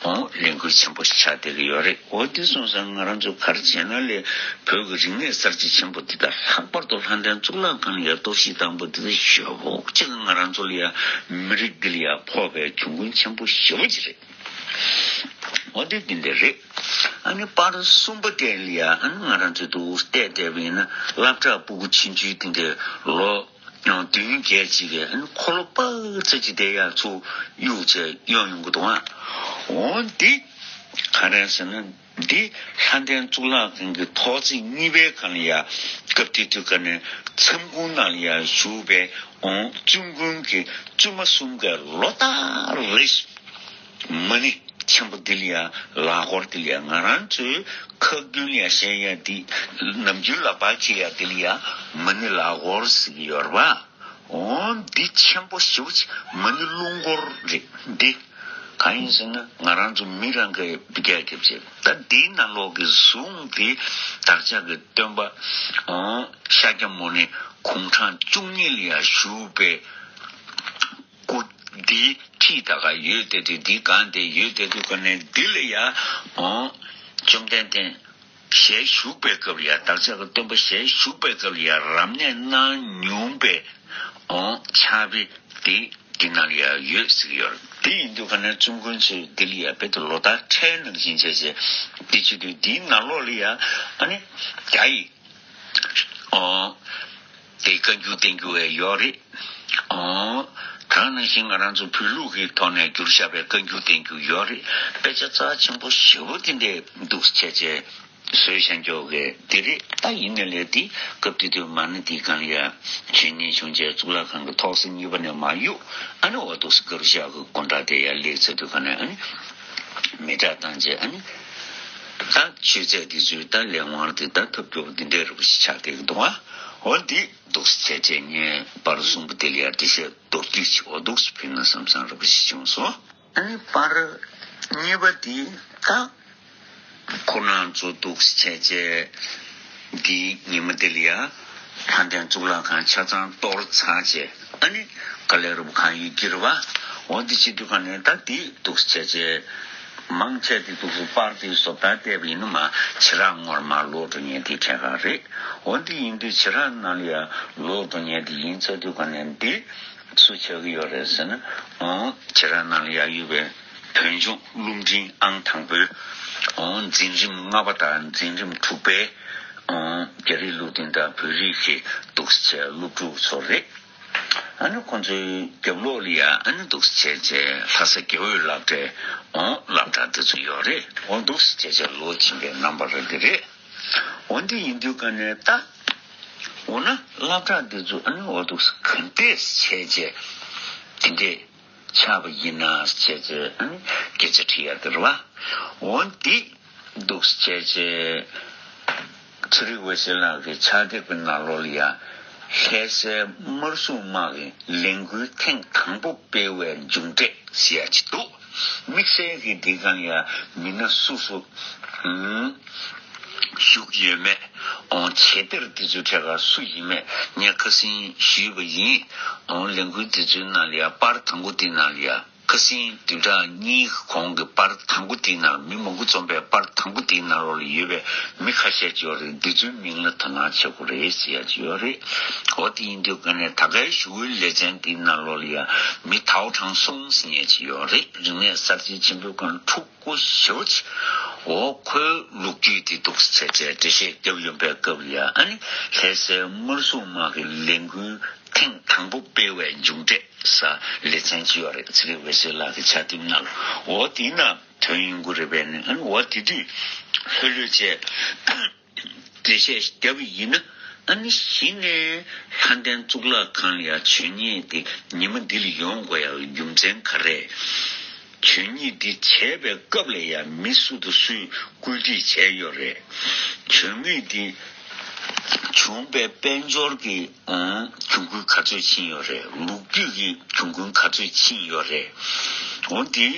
འོ་ལས་འགུལ་ཆེན་པོ་ཞིག་ཆགས་བསྡད་ཀྱི་ཡོད་རེད། འོ་དེ་སོང་ཙང་ང་རང་ཚོ་ག་རེ་བྱས་ན་ལས། བོད་ཀྱི་རིག་གནས་གསར་བརྗེ་ཆེན་པོ་འདི་དང་། ལྷག་པར་དུ་ལྷ་ལྡན་གཙུག་ལག་ཁང་ལ་ཡང་གཏོར་བཤིག་བཏང་པ་འདི་ཞེ་པོ་ཅིག་ང་རང་ཚོ་ལ་ཡང་མི་རིགས་འདི་ལ་ཡང་ཕོག་པའི་གྱོང་གུན་ཆེན་པོ་ཞེ་པོ་ཅིག་རེད། འོ་དེ་འདི་འདྲ་རེད། ཨ་ནི་པར་གསུམ་པ་དེ་ལ་ཡང་ཨ་ནི་ང་རང་ཚོས་འདུག་བལྟས་བལྟས་པ་ཡིན་ན། སློབ་གྲྭ་སྤུ་གུ་ཆུང་ཆུང་དེ་འདྲའི་ལོ་བདུན་བརྒྱད་ཅིག་གི་ཨ་ནི་འཁོར་ལོ་པགས་ཙམ་ཅིག་བསྡད་ཡག་ཚོ་གཡུག་བྱས་གཡོག་ཡོང་གི་འདུག་ཨ། འོ་འདི་ག་རེ་ཟེར་ན། འདི་ལྷ་ལྡན་གཙུག་ལག་ཁང་གི་ཐོག་བརྩེགས་གཉིས་པའི་སྒང་ལ་ཡ། སྐབས་དེ་དུས་ག་ནས་མཚམས་ཁང་ནང་ལ་ཡ་བཞུགས་པའི་འོང་བཙུན་དགོན་གྱི་བཙུན་མ་གསུམ་གའི་ལོ་ལྟར་རེ་བཞིན་མ་ཎི་ཆེན་པོ་འདི་ལ་ཡ། ལག་འཁོར་འདི་ལ་ཡ། ང་རང་ཚོའི་ཁ་རྒྱུན་ལ་ཡ་བཤད་ཡ་འདི། ནམ་རྒྱུན་ལག་པ་འཁྱེར་ཡ་འདི་ལ་ཡ་མ་ཎི་ལག་འཁོར་ཟེར་གྱི་ཡོད་རེད་པ། འོ་འདི་ཆེན་པོ་ཞེ་པོ་ཅིག་མ་ཎི་རླུང་འཁོར་རེད་འདི། གང་ཡིན་ཟེར་ན་ང་རང་ཚོ་མི་རང་གིས་རྒྱ་སྐྱེབས་བྱས། ད་འདིའི་ནང་ལོགས་ཀྱི་གཟུངས་འདི་བདག་ཅག་གི་སྟོན་པ་འོ་ཤཱཀྱ་མུ་ནི་དགུང་གྲངས་བཅུ་གཉིས་ལ་ཡང་བཞུགས་པའི་སྐུ་འདིའི་འཁྲིས་ད་ག་ཡོད་བསྡད་དུས། འདིའི་སྒང་དེ་ཡོད་བསྡད་དུས་ག་ནས་འདི་ལ་ཡང་འོ་བཅོམ་ལྡན་འདས་ཞལ་བཞུགས་པའི་སྐབས་ལ་ཡ། བདག་ཅག་གི་སྟོན་པ་ཞལ་བཞུགས་པའི་སྐབས་ལ་ཡ་རབ་གནས་གནང་མྱོང་པའི་འོ་ཕྱག་དཔེ་དེ་འདི་ནང་ལ་ཡ་ཡོད་ཟེར་གྱི་ཡོད་རེད། དེ་ཡིན་དུས་ག་ནས་བཙུན་དགོན་ཚོས་འདི་ལ་ཡ་རྦད་དེ་ལོ་ལྟར་འཕྲལ་ནང་བཞིན་བྱས་བྱས་འདི་བྱེད་དུས། འདིའི་ནང་ལོགས་ལ་ཡ་ཨ་ནི་རྒྱ་ཡིག་འོ་དེ་བཀའ་འགྱུར་བསྟན་འགྱུར་བའི་ཡོད་རེད། འོ་ད་ག་ནང་བཞིན་ང་རང་ཚོ་བོད་ལུགས་ཀྱི་ཐོག་ནས་བསྒྱུར་བཞག་པའི་བཀའ་འགྱུར་བསྟན་འགྱུར་ཡོད་རེད། དཔེ་ཆ་རྩ་ཆེན་པོ་ཞེ་པོ་དེ་འདྲས་འདུག་བྱས་བྱས་བཟོས་བཞག་འཇོག་གི་འདི་རེད། ད་ཡིན་ནའི་ལས་འདི་སྐབས་དེ་དུས་མ་ཎི་འདིའི་སྒང་ལ་ཡ་བྱས་ཉེས་བྱུང་བྱས་གཙུག་ལག་ཁང་གི་ཐོག་བརྩེགས་གཉིས་པ་ནས་མར་གཡུག་ཨ་ནི་འོ་འདུག་སེ་དཀར་ཞག་གི་སྒོ་འགྲམ་དེ་ཡར་སླེབས་ཚར་དུས་ག་ནས་ཨ་ནི་མེ་སྲེག་བཏང་བྱས། ཨ་ནི་ད་མཆོད་རྫས་འདི་ཚོའི་ད་ལས་དབང་དེ་ད་ཐབས་སྐྱོ་པོ་འདི་འདྲས་རེད་པ་ཞིག་ཆགས་བསྡད་ཀྱི་འདུག་ཨ། འོ་འདི་འདུག་སེ་བྱས་བྱས་ངས་པར་གསུམ་པ་དེ་ལ་ཡ་འགྲེལ་བཤད་མདོར་བསྡུས་ཤིག་འོ་འདུག་སེ་ཕུལ་ན་བསམ་བསམ་རེད་པ་ཞིག་བྱུང་སོང་། ཨ་ནི་པར་གཉིས་པ་འདི་ད་ཁོ་རང་ཚོ་འདུག་སེ་བྱས་བྱས་འདི་ཉི་མ་འདི་ལ་ཡ་ལྷ་ལྡན་གཙུག་ལག་ཁང་ཆ་ཚང་གཏོར་ཚར་བྱས། ཨ་ནི་དཀའ་ལས་རིན་པོ་གང་ཡོད་བསྐྱིས་རེད་པ། འོ་འདི་བྱེད་དུས་ག་ནས་ད་འདི་འདུག་སེ་བྱས་བྱས་མང་ཆེ་འདི་འདུག་སེ་པར་འདི་བཟོ་ལྟ་བལྟས་པ་ཡིན་ན་མར་བྱེ་བྲག་ངོ་མར་ལོག་འགྲོ་མཁན་འདི་གྲས་ཁག་རེད། འོ་འདི་ཡིན་དུས་བྱེ་བྲག་ནང་ལ་ཡ་ལོག་འགྲོ་མཁན་འདི་ཡིན་ཚར་དུས་ག་ནས་འདི་སུ་ཆགས་ཀྱི་ཡོད་རེད་ཟེར་ན། འོ་བྱེ་བྲག་ནང་ལ་ཡ་ཡོད་པའི་བོད་ལྗོངས་སློབ་འབྲིང་ཨང་དང་པོའི་འོ་འཛིན་རིམ་ལྔ་པ་དང་འཛིན་རིམ་དྲུག་པའི་འོ་རྒྱ་རིགས་སློབ་འབྲིང་དང་བོད་རིགས་ཀྱི་འདུག་སེ་བྱས་སློབ་ཕྲུག་ཚོ་རེད། ཨ་ནི་ཁོང་ཚོའི་རྒྱབ་ལོགས་ལ་ཡ་ཨ་ནི་འདུག་སེ་བྱས་བྱས་ལྷ་ས་དགེ་འོས་སློབ་གྲྭའི་འོ་སློབ་གྲྭ་འདི་ཚོ་ཡོད་རེད། འོ་འདུག་སེ་བྱས་བྱས་ལོ་ཕྱིན་པའི་རྣམ་པ་རེད་འདི་རེད། འོ་འདི་ཡིན་དུས་ག་ནས་ད་འོ་ན་སློབ་གྲྭ་འདི་ཚོ་ཨ་ནི་འོ་འདུག་སེ་ག་འདྲས་བྱས་བྱས་འདི་འདྲས་ཆགས་པ་ཡིན་ན་བྱས་བྱས་ཨ་ནི་སྐད་ཆ་དྲི་ཡ་འདི་རེད་པ། འོ་འདི་འདུག་སེ་བྱས་བྱས། ཚེ་རིང་འོད་ཟེར་ལགས་ཀྱི་ཕྱག་དེབ་ཀྱི་ནང་ལོགས་ལ་ཡ། ལྷ་སའི་དམར་སྲུང་དམག་གི་ལས་འགུལ་ཐེངས་དང་པོ་སྤེལ་བའི་མཇུག་འབྲས་ཟེར་ཡ་ཅིག་འདུག་དམིགས་བསལ་གྱི་འདི་སྒང་ལ་ཡ་མི་སྣ་སུ་སུ་ཨུམ་ཞུགས་ཡོད་མེད། འོང་བྱེད་གཏེར་འདི་ཚོའི་གྲས་ཁག་སུ་ཡིན་མེད་ངས་ཁ་སང་ཞུས་པ་ཡིན། འོང་ལས་འགུལ་འདི་ཚོའི་ནང་ལ་ཡ་པར་དང་པོ་འདི་ནང་ལ་ཡ། ཁ་སང་བདུན་ཕྲག་གཉིས་གོང་གི་པར་དང་པོ་དེའི་ནང་ལ། མི་མང་པོ་འཛོམས་པའི་པར་དང་པོ་དེའི་ནང་ལོགས་ལ་ཡོད་པའི་མི་ཁ་ཤས་ཅིག་ཡོད་རེད། འདི་ཚོའི་མིང་ལ་དོ་སྣང་བྱེད་དགོས་རེད་ཟེར་ཡ་ཅིག་ཡོད་རེད། འོ་དེ་ཡིན་དུས་ཀ་ནས་ད་གའི་གཞུག་གུའི་ལེ་ཚན་དེའི་ནང་ལོགས་ལ་ཡ་མི་ཐའོ་ཁྲང་སུང་ཟེར་མཁན་ཅིག་ཡོད་རེད། རིག་གནས་གསར་བརྗེ་ཆེན་པོའི་སྒང་ཕྲུ་གུ་ཞེ་པོ་ཅིག་འོ་ཁོའི་ལོ་རྒྱུས་དེ་འདུག་སེ་བྱས་བྱས་འགྲེལ་བཤད་བརྒྱབ་ཡོང་པའི་སྐབས་ལ་ཡ། ཨ་ནི་ལྷ་སའི་དམར་སྲུང་དམག་གི་ལས་འགུལ་ཐེངས་དང་པོ་སྤེལ་བའི་མཇུག་འབྲས་ཟེར་ལེ་ཚན་ཅིག་ཡོད་རེད། ཚེ་རིང་འོད་ཟེར་ལགས་ཀྱི་ཕྱག་དེབ་ནང་ལ། འོ་དེའི་ནང་ཐོན་ཡོང་གི་རེད་པས་ནི། ཨ་ནི་འོ་དེ་དུས་ལྷོད་ལྷོད་བྱས་འགྲེལ་བཤད་བརྒྱབ་པ་ཡིན་ན། ཨ་ནི་གཞི་ནས་ལྷ་ལྡན་གཙུག་ལག་ཁང་ལ་ཡ་མཆོད་མེ་དེ་ཉི་མ་འདི་ལ་ཡོང་དགོས་ཡ་རྒྱུ་མཚན་ག་རེ། མཆོད་མེ་འདི་བྱས་པའི་སྐབས་ལ་ཡ་མི་སུ་དང་སུས་བཀོད་སྒྲིག་བྱས་ཡོད་རེད། མཆོད་མེ་འདི་བྱུང་བའི་དཔལ་འབྱོར་གྱི་ཨང་གྱོང་གུན་ག་ཚོད་ཕྱིན་ཡོད་རེད། ལོ་རྒྱུས་ཀྱི་གྱོང་གུན་ག་ཚོད་ཕྱིན་ཡོད་རེད། འོ་འདི་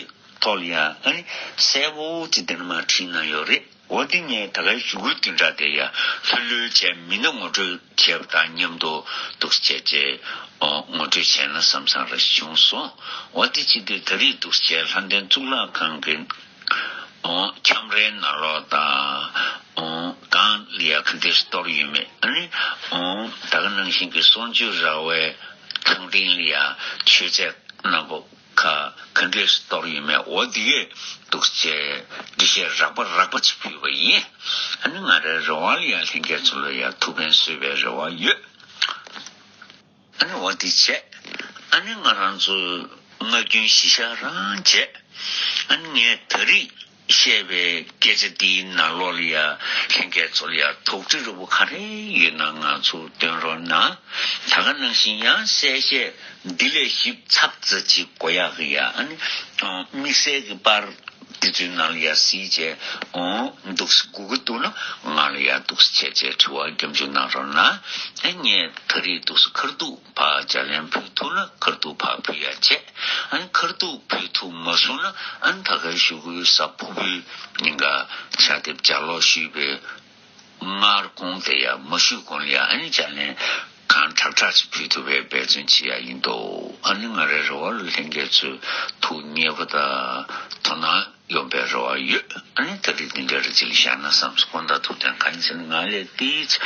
ཐོག་ལ་ཡ་ཨ་ནི་གསལ་པོ་ཅིག་འདི་ནས་མར་བྲིས་གནང་ཡོད་རེད། འོ་འདི་ངས་ད་གའི་གཞུག་གུའི་བདུན་ཕྲག་དེ་ཡ་ལྷོད་ལྷོད་བྱས་མི་སྣ་ངོ་སྤྲོད་བྱས་པ་དང་མཉམ་དུ་འདུག་སེ་བྱས་བྱས་ཨོ་ངོ་སྤྲོད་བྱས་ན་བསམ་བསམ་རེ་བྱུང་སོང་། འོ་དེ་བྱེད་དུས་ད་རེས་འདུག་སེ་བྱས་ལྷ་ལྡན་གཙུག་ལག་ཁང་གི་ཨོ་ཁྱམས་རའི་ནང་ལོགས་དང་ཨོ་སྒང་ལ་ཡ་ག་འདྲས་གཏོར་ཡོད་མེད། ཨ་ནི་ཨོ་ད་ག་ནང་བཞིན་གྱི་གསུང་ཆོས་ར་བའི་ཁང་སྟེང་ལ་ཡ་མཆོད་རྫས་སྣ་ཁ་ཁ་ག་འདྲས་གཏོར་ཡོད་མེད། འོ་འདི་གས་འདུག་སེ་འགྲེལ་བཤད་རགས་པ་རགས་པ་ཅིག་ཕུལ་བ་ཡིན། ཨ་ནི་ང་རའི་རེ་བ་ལ་ཡང་ལྷན་རྒྱས་ཚོ་ལ་ཡང་ཐུགས་ཕན་གསོས་པའི་རེ་བ་ཡོད། ཨ་ནི་འོ་འདི་བྱས། ཨ་ནི་ང་རང་ཚོ་སྔ་རྒྱུན་གཞི་བཞག་རང་བྱས། ཨ་ནི་ངས་ད་རེས་བཤད་པའི་སྐད་ཆ་འདིའི་ནང་ལོགས་ལ་ཡ་ལྷན་རྒྱས་ཚོ་ལ་ཡ་དོགས་འདྲི་རེ་བོ་ག་རེ་ཡོད་ན་ང་ཚོར་སྟོན་རོགས་གནང་། ད་ག་ནང་བཞིན་ཡང་གསལ་བཤད་འདི་ལས་ཞིབ་ཚགས་ཚུད་ཅིག་དགོས་ཡག་གི་ཡ། ཨ་ནི་དམིགས་བསལ་གྱི་པར་འདི་ཚོའི་ནང་ལ་ཡ་གཟིགས་བྱས་འོང་འདུག་སེ་དགོས་ཀྱི་འདུག་ན་ང་ལ་ཡ་འདུག་སེ་བྱས་བྱས་དྲི་བ་རྒྱབ་འཇུག་གནང་རོགས་གནང་། ཨ་ངས་ད་རེས་འདུག་སེ་ཁ་ཐུག་ཕར་ལྗགས་ལན་ཕུལ་ཐུབ་ན་ཁ་ཐུག་ཕར་ཕུལ་ཡ་བྱས། ཨ་ནི་ཁ་ཐུག་ཕུལ་ཐུབ་མ་སོང་ན་ཨ་ནི་ད་གའི་གཞུག་གུའི་གཟའ་ཕུར་བུའི་ཉིན་ཀ་ཕྱག་དེབ་ལྗགས་ཀློག་ཞུས་པའི་སྔར་གོང་དེ་ཡ་མ་ཞུས་གོང་ལ་ཡ་ཨ་ནི་ལྗགས་ལན་གང་དྲག་དྲག་ཅིག་ཕུལ་ཐུབ་པའི་འབད་བརྩོན་བྱེད་ཡ་ཡིན་འདུག་ཨ་ནི་ང་རའི་རེ་བ་ལ་ལྷན་རྒྱས་ཚོས་ཐུགས་མཉེས་པོ་དང་དོ་སྣང་ཡོང་པའི་རེ་བ་ཡོད། ཨ་ནི་ད་རེས་འདི་འདྲ་རེ་ཅིག་ལ་བཞག་ན་བསམས་སོང་། དགོང་དག་ཐུགས་གཏན་གང་ཡིན་ཟེར་ན་ང་ལས་ཏིས་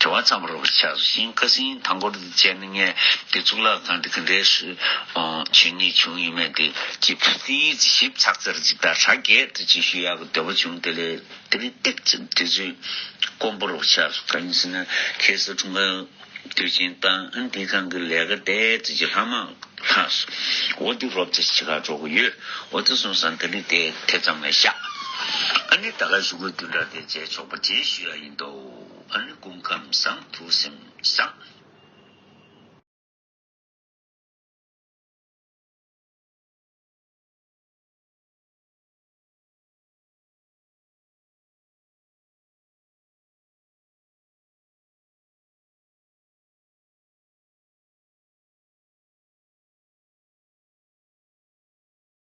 བྲེལ་བ་ཚ་པོ་རོ་ཆགས་སོང་། ཤིང་ཁ་སང་དང་པོར་འདི་བྱས་ན་ངས་འདི་གཙུག་ལག་ཁང་འདི་ག་འདྲའི་ཨ་མཆོད་ཉེས་བྱུང་ཡོད་མེད་འདི་ཅིག་ཏིས་ཞིབ་ཚགས་ཚར་ཅིག་དང་གྲ་རྒྱས་དེ་ཅིག་ཞུ་ཡག་གི་འདོད་པ་བྱུང་། དེ་ལས། དེ་རིང་ཏིག་ཙམ་དུས་ཚོད་དཀོན་པོ་རོ་ཆགས་སོང་། གང་ཡིན་ཟེར་ན་ཁ་སང་འཁྲུངས་སྐར་དུས་ཆེན་བཏང་། ཨ་ནི་དེའི་སྒང་གི་ལས་ཀ་དེ་ཙམ་ཅིག་ལྷག་མ་ལྷག་སོང་། འོ་འདི་རོབ་ཙམ་ཅིག་ག་འགྲོ་གི་ཡོད། འོ་དེ་སོང་ཙང་དེ་རིང་དེ་དེ་ཙམ་ལ་བཞག་ཨ་ནི་ད་ག་གཞུག་གུ་བདུན་ཕྲག་དེ་མཇལ་ཆོག་པ་བྱེད་ཞུ་ཡ་ཡིན་འདུག་ཨ་ནི་སྐུ་ཁམས་བཟང་། ཐུགས་སེམས་བཟང་།